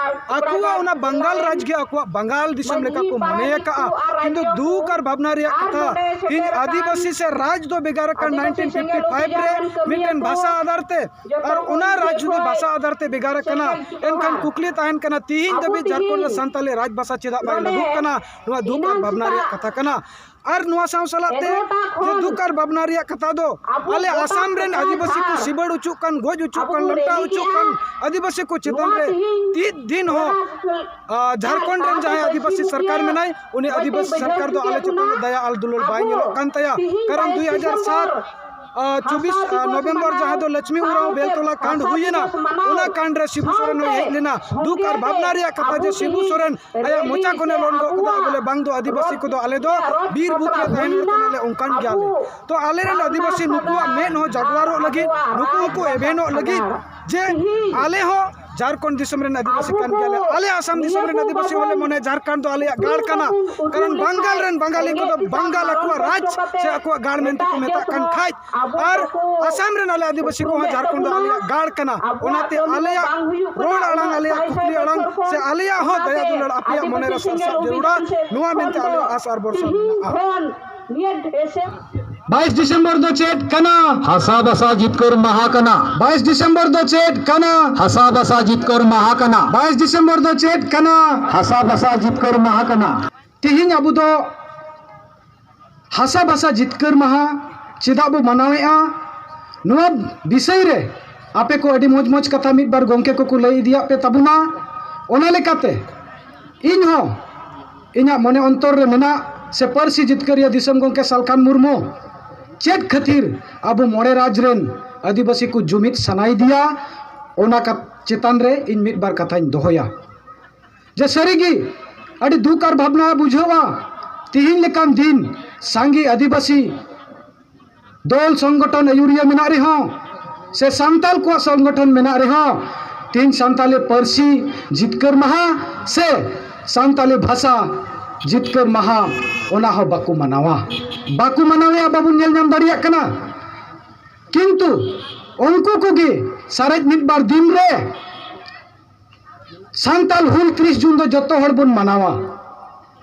ᱟᱠᱚᱣᱟᱜ ᱚᱱᱟ ᱵᱟᱝᱜᱟᱞ ᱨᱟᱡᱽ ᱜᱮ ᱟᱠᱚᱣᱟᱜ ᱵᱟᱝᱜᱟᱞ ᱫᱤᱥᱚᱢ ᱞᱮᱠᱟ ᱠᱚ ᱢᱚᱱᱮ ᱟᱠᱟᱫᱼᱟ᱾ ᱠᱤᱱᱛᱩ ᱫᱩᱠ ᱟᱨ ᱵᱷᱟᱵᱽᱱᱟ ᱨᱮᱭᱟᱜ ᱠᱟᱛᱷᱟ, ᱛᱤᱦᱤᱧ ᱟᱹᱫᱤᱵᱟᱹᱥᱤ ᱥᱮ ᱨᱟᱡᱽ ᱫᱚ ᱵᱷᱮᱜᱟᱨ ᱟᱠᱟᱱ ᱱᱟᱭᱤᱱᱴᱤᱱ ᱯᱷᱤᱯᱴᱤ ᱯᱷᱟᱭᱤᱵᱷ ᱨᱮ ᱢᱤᱫᱴᱮᱱ ᱵᱷᱟᱥᱟ ᱟᱫᱷᱟᱨ ᱛᱮ, ᱟᱨ ᱚᱱᱟ ᱨᱟᱡᱽ ᱡᱩᱫᱤ ᱵᱷᱟᱥᱟ ᱟᱫᱷᱟᱨ ᱛᱮ ᱵᱷᱮᱜᱟᱨ ᱟᱠᱟᱱᱟ, ᱮᱱᱠᱷᱟᱱ ᱠᱩᱠᱞᱤ ᱛᱟᱦᱮᱱ ᱠᱟᱱᱟ, ᱛᱤᱦᱤᱧ ᱫᱷᱟᱹᱵᱤᱡ ᱡᱷᱟᱲᱠᱷᱚᱸᱰ ᱨᱮ ᱥᱟᱱᱛᱟᱞᱤ ᱨᱟᱡᱽ ᱵᱷᱟᱥᱟ ᱪᱮᱫᱟᱜ ᱵᱟᱭ ᱞᱟᱹᱜᱩᱜ ᱠᱟᱱᱟ? ᱱᱚᱣᱟ ᱫᱩᱠ ᱟᱨ ᱵᱷᱟᱵᱽᱱᱟ ᱨᱮᱭᱟᱜ ᱠᱟᱛᱷᱟ ᱠᱟᱱᱟ᱾ ᱟᱨ ᱱᱚᱣᱟ ᱥᱟᱶ ᱥᱟᱞᱟᱜ ᱛᱮ ᱡᱮ ᱫᱩᱠ ᱟᱨ ᱵᱷᱟᱵᱽᱱᱟ ᱨᱮᱭᱟᱜ ᱠᱟᱛᱷᱟ ᱫᱚ ᱟᱞᱮ ᱟᱥᱟᱢ ᱨᱮᱱ ᱟᱹᱫᱤᱵᱟᱹᱥᱤ ᱠᱚ ᱥᱤᱵᱟᱹᱲ ᱚᱪᱚᱜ ᱠᱟᱱ, ᱜᱚᱡ ᱚᱪᱚᱜ ᱠᱟᱱ, ᱞᱚᱴᱟ ᱚᱪᱚᱜ ᱠᱟᱱ ᱟᱹᱫᱤᱵᱟᱹᱥᱤ ᱠᱚ ᱪᱮᱛᱟᱱ ᱨᱮ ᱛᱤᱥ ᱫᱤᱱ ᱦᱚᱸ ᱡᱷᱟᱲᱠᱷᱚᱸᱰ ᱨᱮᱱ ᱡᱟᱦᱟᱸᱭ ᱟᱹᱫᱤᱵᱟᱹᱥᱤ ᱥᱚᱨᱠᱟᱨ ᱢᱮᱱᱟᱭ, ᱩᱱᱤ ᱟᱹᱫᱤᱵᱟᱹᱥᱤ ᱥᱚᱨᱠᱟᱨ ᱫᱚ ᱟᱞᱮ ᱪᱮᱛᱟᱱ ᱨᱮ ᱫᱟᱭᱟ ᱟᱨ ᱫᱩᱞᱟᱹᱲ ᱵᱟᱭ ᱧᱮᱞᱚᱜ ᱠᱟᱱ ᱛᱟᱭᱟ᱾ ᱠᱟᱨᱚᱱ ᱫᱩᱭ ᱦᱟᱡᱟᱨ ᱥᱟᱛ ᱪᱚᱵᱵᱤᱥ ᱱᱚᱵᱷᱮᱢᱵᱚᱨ, ᱡᱟᱦᱟᱸ ᱫᱚ ᱞᱚᱪᱷᱢᱤ ᱩᱨᱟᱣ ᱵᱮᱞᱛᱚᱞᱟ ᱠᱟᱱᱰ ᱦᱩᱭ ᱮᱱᱟ, ᱚᱱᱟ ᱠᱟᱱᱰ ᱨᱮ ᱥᱤᱵᱩ ᱥᱚᱨᱮᱱ ᱦᱚᱸ ᱦᱮᱡ ᱞᱮᱱᱟ᱾ ᱫᱩᱠ ᱟᱨ ᱵᱷᱟᱵᱽᱱᱟ ᱨᱮᱭᱟᱜ ᱠᱟᱛᱷᱟ ᱡᱮ ᱥᱤᱵᱩ ᱥᱚᱨᱮᱱ ᱟᱭᱟᱜ ᱢᱚᱪᱟ ᱠᱷᱚᱱᱮ ᱞᱚᱱ ᱜᱚᱫ ᱠᱮᱫᱟ, ᱵᱚᱞᱮ ᱵᱟᱝ ᱫᱚ ᱟᱹᱫᱤᱵᱟᱹᱥᱤ ᱠᱚᱫᱚ ᱟᱞᱮ ᱫᱚ ᱵᱤᱨ ᱵᱩᱨᱩ ᱨᱮ ᱛᱟᱦᱮᱱ ᱦᱚᱲ ᱠᱟᱱᱟᱞᱮ, ᱚᱱᱠᱟᱱ ᱜᱮᱭᱟᱞᱮ᱾ ᱛᱚ ᱟᱞᱮ ᱨᱮᱱ ᱟᱹᱫᱤᱵᱟᱹᱥᱤ ᱱᱩᱠᱩᱣᱟᱜ ᱢᱮᱫ ᱦᱚᱸ ᱡᱟᱜᱽᱣᱟᱨᱚᱜ ᱞᱟᱹᱜᱤᱫ, ᱱᱩᱠᱩ ᱦᱚᱸᱠᱚ ᱮᱵᱷᱮᱱᱚᱜ ᱞᱟᱹᱜᱤᱫ ᱡᱮ ᱟᱞᱮ ᱦᱚᱸ ᱡᱷᱟᱲᱠᱷᱚᱸᱰ ᱫᱤᱥᱚᱢ ᱨᱮᱱ ᱟᱹᱫᱤᱵᱟᱹᱥᱤ ᱠᱟᱱ ᱜᱮᱭᱟᱞᱮ, ᱟᱞᱮ ᱟᱥᱟᱢ ᱫᱤᱥᱚᱢ ᱨᱮᱱ ᱟᱹᱫᱤᱵᱟᱹᱥᱤ ᱦᱚᱸᱞᱮ ᱢᱚᱱᱮ ᱡᱷᱟᱲᱠᱷᱚᱸᱰ ᱫᱚ ᱟᱞᱮᱭᱟᱜ ᱜᱟᱲ ᱠᱟᱱᱟ᱾ ᱠᱟᱨᱚᱱ ᱵᱟᱝᱜᱟᱞ ᱨᱮᱱ ᱵᱟᱝᱜᱟᱞᱤ ᱠᱚᱫᱚ ᱵᱟᱝᱜᱟᱞ ᱟᱠᱚᱣᱟᱜ ᱨᱟᱡᱽ ᱥᱮ ᱟᱠᱚᱣᱟᱜ ᱜᱟᱲ ᱢᱮᱱᱛᱮ ᱠᱚ ᱢᱮᱛᱟᱜ ᱠᱟᱱ ᱠᱷᱟᱡ, ᱟᱨ ᱟᱥᱟᱢ ᱨᱮᱱ ᱟᱞᱮ ᱟᱹᱫᱤᱵᱟᱹᱥᱤ ᱠᱚᱦᱚᱸ ᱡᱷᱟᱲᱠᱷᱚᱸᱰ ᱫᱚ ᱟᱞᱮᱭᱟᱜ ᱜᱟᱲ ᱠᱟᱱᱟ᱾ ᱚᱱᱟᱛᱮ ᱟᱞᱮᱭᱟᱜ ᱨᱚᱲ ᱟᱲᱟᱝ, ᱟᱞᱮᱭᱟᱜ ᱠᱩᱠᱞᱤ ᱟᱲᱟᱝ ᱥᱮ ᱟᱞᱮᱭᱟᱜ ᱦᱚᱸ ᱫᱟᱭᱟ ᱫᱩᱞᱟᱹᱲ ᱟᱯᱮᱭᱟᱜ ᱢᱚᱱᱮ ᱨᱮ ᱥᱟᱨᱥᱟᱜ ᱡᱟᱹᱨᱩᱲᱟ, ᱱᱚᱣᱟ ᱢᱮᱱᱛᱮ ᱟᱞᱮᱭᱟᱜ ᱟᱥ ᱟᱨ ᱵᱷᱚᱨᱥᱟ ᱢᱮᱱᱟᱜᱼᱟ᱾ ᱵᱟᱭᱤᱥ ᱰᱤᱥᱮᱢᱵᱚᱨ ᱫᱚ ᱪᱮᱫ ᱠᱟᱱᱟ? ᱦᱟᱥᱟ ᱵᱷᱟᱥᱟ ᱡᱤᱛᱠᱟᱹᱨ ᱢᱟᱦᱟ ᱠᱟᱱᱟ᱾ ᱵᱟᱭᱤᱥ ᱰᱤᱥᱮᱢᱵᱚᱨ ᱫᱚ ᱪᱮᱫ ᱠᱟᱱᱟ? ᱦᱟᱥᱟ ᱵᱷᱟᱥᱟ ᱡᱤᱛᱠᱟᱹᱨ ᱢᱟᱦᱟ ᱠᱟᱱᱟ᱾ ᱵᱟᱭᱤᱥ ᱰᱤᱥᱮᱢᱵᱚᱨ ᱫᱚ ᱪᱮᱫ ᱠᱟᱱᱟ? ᱦᱟᱥᱟ ᱵᱷᱟᱥᱟ ᱡᱤᱛᱠᱟᱹᱨ ᱢᱟᱦᱟ ᱠᱟᱱᱟ᱾ ᱛᱮᱦᱮᱧ ᱟᱵᱚ ᱫᱚ ᱦᱟᱥᱟ ᱵᱷᱟᱥᱟ ᱡᱤᱛᱠᱟᱹᱨ ᱢᱟᱦᱟ ᱪᱮᱫᱟᱜ ᱵᱚ ᱢᱟᱱᱟᱣᱮᱫᱼᱟ? ᱱᱚᱣᱟ ᱵᱤᱥᱚᱭ ᱨᱮ ᱟᱯᱮ ᱠᱚ ᱟᱹᱰᱤ ᱢᱚᱡᱽ ᱢᱚᱡᱽ ᱠᱟᱛᱷᱟ ᱢᱤᱫ ᱵᱟᱨ ᱜᱚᱢᱠᱮ ᱠᱚᱠᱚ ᱞᱟᱹᱭ ᱤᱫᱤᱭᱟᱫ ᱯᱮ ᱛᱟᱵᱚᱱᱟ᱾ ᱚᱱᱟ ᱞᱮᱠᱟᱛᱮ ᱤᱧ ᱦᱚᱸ ᱤᱧᱟᱹᱜ ᱢᱚᱱᱮ ᱚᱱᱛᱚᱨ ᱨᱮ ᱢᱮᱱᱟᱜ ᱥᱮ ᱯᱟᱹᱨᱥᱤ ᱡᱤᱛᱠᱟᱹᱨᱤᱭᱟᱹ ᱫᱤᱥᱚᱢ ᱜᱚᱢᱠᱮ ᱥᱟᱞᱠᱷᱟᱱ ᱢᱩᱨᱢᱩ ᱪᱮᱫ ᱠᱷᱟᱹᱛᱤᱨ ᱟᱵᱚ ᱢᱚᱬᱮ ᱨᱟᱡᱽ ᱨᱮᱱ ᱟᱹᱫᱤᱵᱟᱹᱥᱤ ᱠᱚ ᱡᱩᱢᱤᱫ ᱥᱟᱱᱟᱭᱮᱫᱮᱭᱟ, ᱚᱱᱟ ᱠᱟᱛ-, ᱪᱮᱛᱟᱱ ᱨᱮ ᱤᱧ ᱢᱤᱫ ᱵᱟᱨ ᱠᱟᱛᱷᱟᱧ ᱫᱚᱦᱚᱭᱟ᱾ ᱡᱮ ᱥᱟᱹᱨᱤᱜᱮ ᱟᱹᱰᱤ ᱫᱩᱠ ᱟᱨ ᱵᱷᱟᱵᱽᱱᱟ ᱵᱩᱡᱷᱟᱹᱜᱼᱟ, ᱛᱤᱦᱤᱧ ᱞᱮᱠᱟᱱ ᱫᱤᱱ ᱥᱟᱸᱜᱮ ᱟᱹᱫᱤᱵᱟᱹᱥᱤ ᱫᱚᱞ ᱥᱚᱝᱜᱚᱴᱷᱚᱱ ᱟᱹᱭᱩᱨᱤᱭᱟᱹ ᱢᱮᱱᱟᱜ ᱨᱮᱦᱚᱸ ᱥᱮ ᱥᱟᱱᱛᱟᱞ ᱠᱚᱣᱟᱜ ᱥᱚᱝᱜᱚᱴᱷᱚᱱ ᱢᱮᱱᱟᱜ ᱨᱮᱦᱚᱸ, ᱛᱮᱦᱮᱧ ᱥᱟᱱᱛᱟᱞᱤ ᱯᱟᱹᱨᱥᱤ ᱡᱤᱛᱠᱟᱹᱨ ᱢᱟᱦᱟ ᱥᱮ ᱥᱟᱱᱛᱟᱞᱤ ᱵᱷᱟᱥᱟ ᱡᱤᱛᱠᱟᱹᱨ ᱢᱟᱦᱟ, ᱚᱱᱟ ᱦᱚᱸ ᱵᱟᱠᱚ ᱢᱟᱱᱟᱣᱟ᱾ ᱵᱟᱠᱚ ᱢᱟᱱᱟᱣᱮᱫᱼᱟ, ᱵᱟᱵᱚᱱ ᱧᱮᱞ ᱧᱟᱢ ᱫᱟᱲᱮᱭᱟᱜ ᱠᱟᱱᱟ᱾ ᱠᱤᱱᱛᱩ ᱩᱱᱠᱩ ᱠᱚᱜᱮ ᱥᱟᱨᱮᱡ ᱢᱤᱫ ᱵᱟᱨ ᱫᱤᱱ ᱨᱮ ᱥᱟᱱᱛᱟᱞ ᱦᱩᱞ ᱛᱤᱨᱤᱥ ᱡᱩᱱ ᱫᱚ ᱡᱚᱛᱚ ᱦᱚᱲ ᱵᱚᱱ ᱢᱟᱱᱟᱣᱟ᱾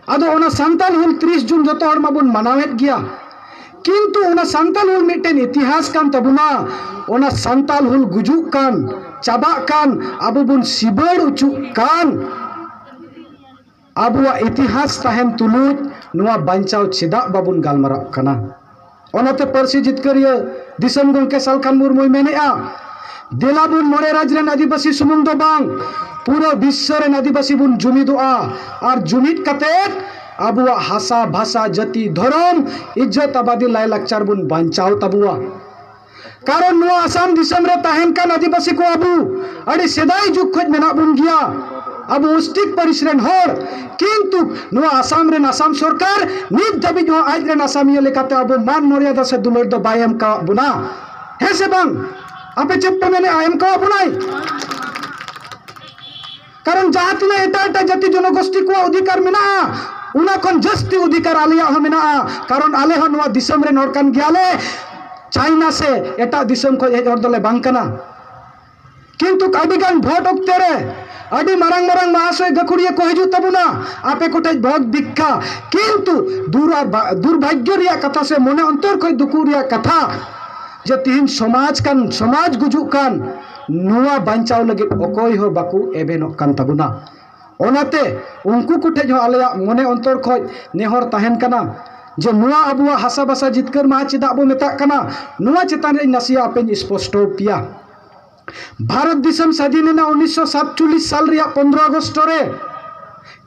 ᱟᱫᱚ ᱚᱱᱟ ᱥᱟᱱᱛᱟᱞ ᱦᱩᱞ ᱛᱤᱨᱤᱥ ᱡᱩᱱ ᱡᱚᱛᱚ ᱦᱚᱲ ᱢᱟᱵᱚᱱ ᱢᱟᱱᱟᱣᱮᱫ ᱜᱮᱭᱟ, ᱠᱤᱱᱛᱩ ᱚᱱᱟ ᱥᱟᱱᱛᱟᱞ ᱦᱩᱞ ᱢᱤᱫᱴᱮᱱ ᱤᱛᱤᱦᱟᱥ ᱠᱟᱱ ᱛᱟᱵᱚᱱᱟ᱾ ᱚᱱᱟ ᱥᱟᱱᱛᱟᱞ ᱦᱩᱞ ᱜᱩᱡᱩᱜ ᱠᱟᱱ, ᱪᱟᱵᱟᱜ ᱠᱟᱱ, ᱟᱵᱚ ᱵᱚᱱ ᱥᱤᱵᱟᱹᱲ ᱚᱪᱚᱜ ᱠᱟᱱ, ᱟᱵᱚᱣᱟᱜ ᱤᱛᱤᱦᱟᱥ ᱛᱟᱦᱮᱱ ᱛᱩᱞᱩᱡ ᱱᱚᱣᱟ ᱵᱟᱧᱪᱟᱣ ᱪᱮᱫᱟᱜ ᱵᱟᱵᱚᱱ ᱜᱟᱞᱢᱟᱨᱟᱜ ᱠᱟᱱᱟ? ᱚᱱᱟᱛᱮ ᱯᱟᱹᱨᱥᱤ ᱡᱤᱛᱠᱟᱹᱨᱤᱭᱟᱹ ᱫᱤᱥᱚᱢ ᱜᱚᱢᱠᱮ ᱥᱟᱞᱠᱷᱟᱱ ᱢᱩᱨᱢᱩᱭ ᱢᱮᱱᱮᱫᱼᱟ, ᱫᱮᱞᱟ ᱵᱚᱱ ᱢᱚᱬᱮ ᱨᱟᱡᱽ ᱨᱮᱱ ᱟᱹᱫᱤᱵᱟᱹᱥᱤ ᱥᱩᱢᱩᱝ ᱫᱚ ᱵᱟᱝ, ᱯᱩᱨᱟᱹ ᱵᱤᱥᱥᱚ ᱨᱮᱱ ᱟᱹᱫᱤᱵᱟᱹᱥᱤ ᱵᱚᱱ ᱡᱩᱢᱤᱫᱚᱜᱼᱟ ᱟᱨ ᱡᱩᱢᱤᱫ ᱠᱟᱛᱮ ᱟᱵᱚᱣᱟᱜ ᱦᱟᱥᱟ, ᱵᱷᱟᱥᱟ, ᱡᱟᱹᱛᱤ, ᱫᱷᱚᱨᱚᱢ, ᱤᱡᱽᱡᱚᱛ ᱟᱵᱟᱫᱤ, ᱞᱟᱭᱼᱞᱟᱠᱪᱟᱨ ᱵᱚᱱ ᱵᱟᱧᱪᱟᱣ ᱛᱟᱵᱚᱣᱟ᱾ ᱠᱟᱨᱚᱱ ᱱᱚᱣᱟ ᱟᱥᱟᱢ ᱫᱤᱥᱚᱢ ᱨᱮ ᱛᱟᱦᱮᱱ ᱠᱟᱱ ᱟᱹᱫᱤᱵᱟᱹᱥᱤ ᱠᱚ ᱟᱵᱚ ᱟᱹᱰᱤ ᱥᱮᱫᱟᱭ ᱡᱩᱜᱽ ᱠᱷᱚᱱ ᱢᱮᱱᱟᱜ ᱵᱚᱱ ᱜᱮᱭᱟ᱾ ᱟᱵᱚ ᱚᱥᱴᱤᱠ ᱯᱟᱹᱨᱤᱥ ᱨᱮᱱ ᱦᱚᱲ, ᱠᱤᱱᱛᱩ ᱱᱚᱣᱟ ᱟᱥᱟᱢ ᱨᱮᱱ ᱟᱥᱟᱢ ᱥᱚᱨᱠᱟᱨ ᱱᱤᱛ ᱫᱷᱟᱹᱵᱤᱡ ᱦᱚᱸ ᱟᱡ ᱨᱮᱱ ᱟᱥᱟᱢᱤᱭᱟᱹ ᱞᱮᱠᱟᱛᱮ ᱟᱵᱚ ᱢᱟᱱ ᱢᱚᱨᱭᱟᱫᱟ ᱥᱮ ᱫᱩᱞᱟᱹᱲ ᱫᱚ ᱵᱟᱭ ᱮᱢ ᱠᱟᱣᱟᱫ ᱵᱚᱱᱟ᱾ ᱦᱮᱸ ᱥᱮ ᱵᱟᱝ? ᱟᱯᱮ ᱪᱮᱫ ᱯᱮ ᱢᱮᱱᱮᱫᱼᱟ, ᱮᱢ ᱠᱟᱣᱟᱫ ᱵᱚᱱᱟᱭ? ᱠᱟᱨᱚᱱ ᱡᱟᱦᱟᱸ ᱛᱤᱱᱟᱹᱜ ᱮᱴᱟᱜ ᱮᱴᱟᱜ ᱡᱟᱹᱛᱤ ᱡᱚᱱᱚᱜᱳᱥᱴᱤ ᱠᱚᱣᱟᱜ ᱚᱫᱷᱤᱠᱟᱨ ᱢᱮᱱᱟᱜᱼᱟ, ᱚᱱᱟ ᱠᱷᱚᱱ ᱡᱟᱹᱥᱛᱤ ᱚᱫᱷᱤᱠᱟᱨ ᱟᱞᱮᱭᱟᱜ ᱦᱚᱸ ᱢᱮᱱᱟᱜᱼᱟ᱾ ᱠᱟᱨᱚᱱ ᱟᱞᱮ ᱦᱚᱸ ᱱᱚᱣᱟ ᱫᱤᱥᱚᱢ ᱨᱮᱱ ᱦᱚᱲ ᱠᱟᱱ ᱜᱮᱭᱟᱞᱮ᱾ ᱪᱟᱭᱱᱟ ᱥᱮ ᱮᱴᱟᱜ ᱫᱤᱥᱚᱢ ᱠᱷᱚᱱ ᱦᱮᱡ ᱦᱚᱲ ᱫᱚᱞᱮ ᱵᱟᱝ ᱠᱟᱱᱟ᱾ ᱠᱤᱱᱛᱩ ᱟᱹᱰᱤ ᱜᱟᱱ ᱵᱷᱳᱴ ᱚᱠᱛᱮ ᱨᱮ ᱟᱹᱰᱤ ᱢᱟᱨᱟᱝ ᱢᱟᱨᱟᱝ ᱢᱟᱦᱟᱥᱚᱭ ᱜᱟᱹᱠᱷᱩᱲᱤᱭᱟᱹ ᱠᱚ ᱦᱤᱡᱩᱜ ᱛᱟᱵᱚᱱᱟ, ᱟᱯᱮ ᱠᱚᱴᱷᱮᱡ ᱵᱷᱳᱴ ᱵᱷᱤᱠᱠᱷᱟ᱾ ᱠᱤᱱᱛᱩ ᱫᱩᱨ-, ᱫᱩᱨᱵᱷᱟᱜᱽᱭᱚ ᱨᱮᱭᱟᱜ ᱠᱟᱛᱷᱟ ᱥᱮ ᱢᱚᱱᱮ ᱚᱱᱛᱚᱨ ᱠᱷᱚᱱ ᱫᱩᱠᱩ ᱨᱮᱭᱟᱜ ᱠᱟᱛᱷᱟ, ᱡᱮ ᱛᱤᱦᱤᱧ ᱥᱚᱢᱟᱡᱽ ᱠᱟᱱ, ᱥᱚᱢᱟᱡᱽ ᱜᱩᱡᱩᱜ ᱠᱟᱱ, ᱱᱚᱣᱟ ᱵᱟᱧᱪᱟᱣ ᱞᱟᱹᱜᱤᱫ ᱚᱠᱚᱭ ᱦᱚᱸ ᱵᱟᱠᱚ ᱮᱵᱷᱮᱱᱚᱜ ᱠᱟᱱ ᱛᱟᱵᱚᱱᱟ᱾ ᱚᱱᱟᱛᱮ ᱩᱱᱠᱩ ᱠᱚᱴᱷᱮᱡ ᱦᱚᱸ ᱟᱞᱮᱭᱟᱜ ᱢᱚᱱᱮ ᱚᱱᱛᱚᱨ ᱠᱷᱚᱡ ᱱᱮᱦᱚᱨ ᱛᱟᱦᱮᱱ ᱠᱟᱱᱟ ᱡᱮ ᱱᱚᱣᱟ ᱟᱵᱚᱣᱟᱜ ᱦᱟᱥᱟ ᱵᱷᱟᱥᱟ ᱡᱤᱛᱠᱟᱹᱨ ᱢᱟᱦᱟ ᱪᱮᱫᱟᱜ ᱵᱚ ᱢᱮᱛᱟᱜ ᱠᱟᱱᱟ, ᱱᱚᱣᱟ ᱪᱮᱛᱟᱱ ᱨᱮ ᱤᱧ ᱱᱟᱥᱮᱭᱟᱜ ᱟᱯᱮᱧ ᱥᱯᱚᱥᱴᱚ ᱯᱮᱭᱟ᱾ ᱵᱷᱟᱨᱚᱛ ᱫᱤᱥᱚᱢ ᱥᱟᱫᱷᱤᱱ ᱮᱱᱟ ᱩᱱᱤᱥᱥᱚ ᱥᱟᱛᱪᱚᱞᱞᱤᱥ ᱥᱟᱞ ᱨᱮᱭᱟᱜ ᱯᱚᱱᱫᱽᱨᱚ ᱟᱜᱚᱥᱴ ᱨᱮ,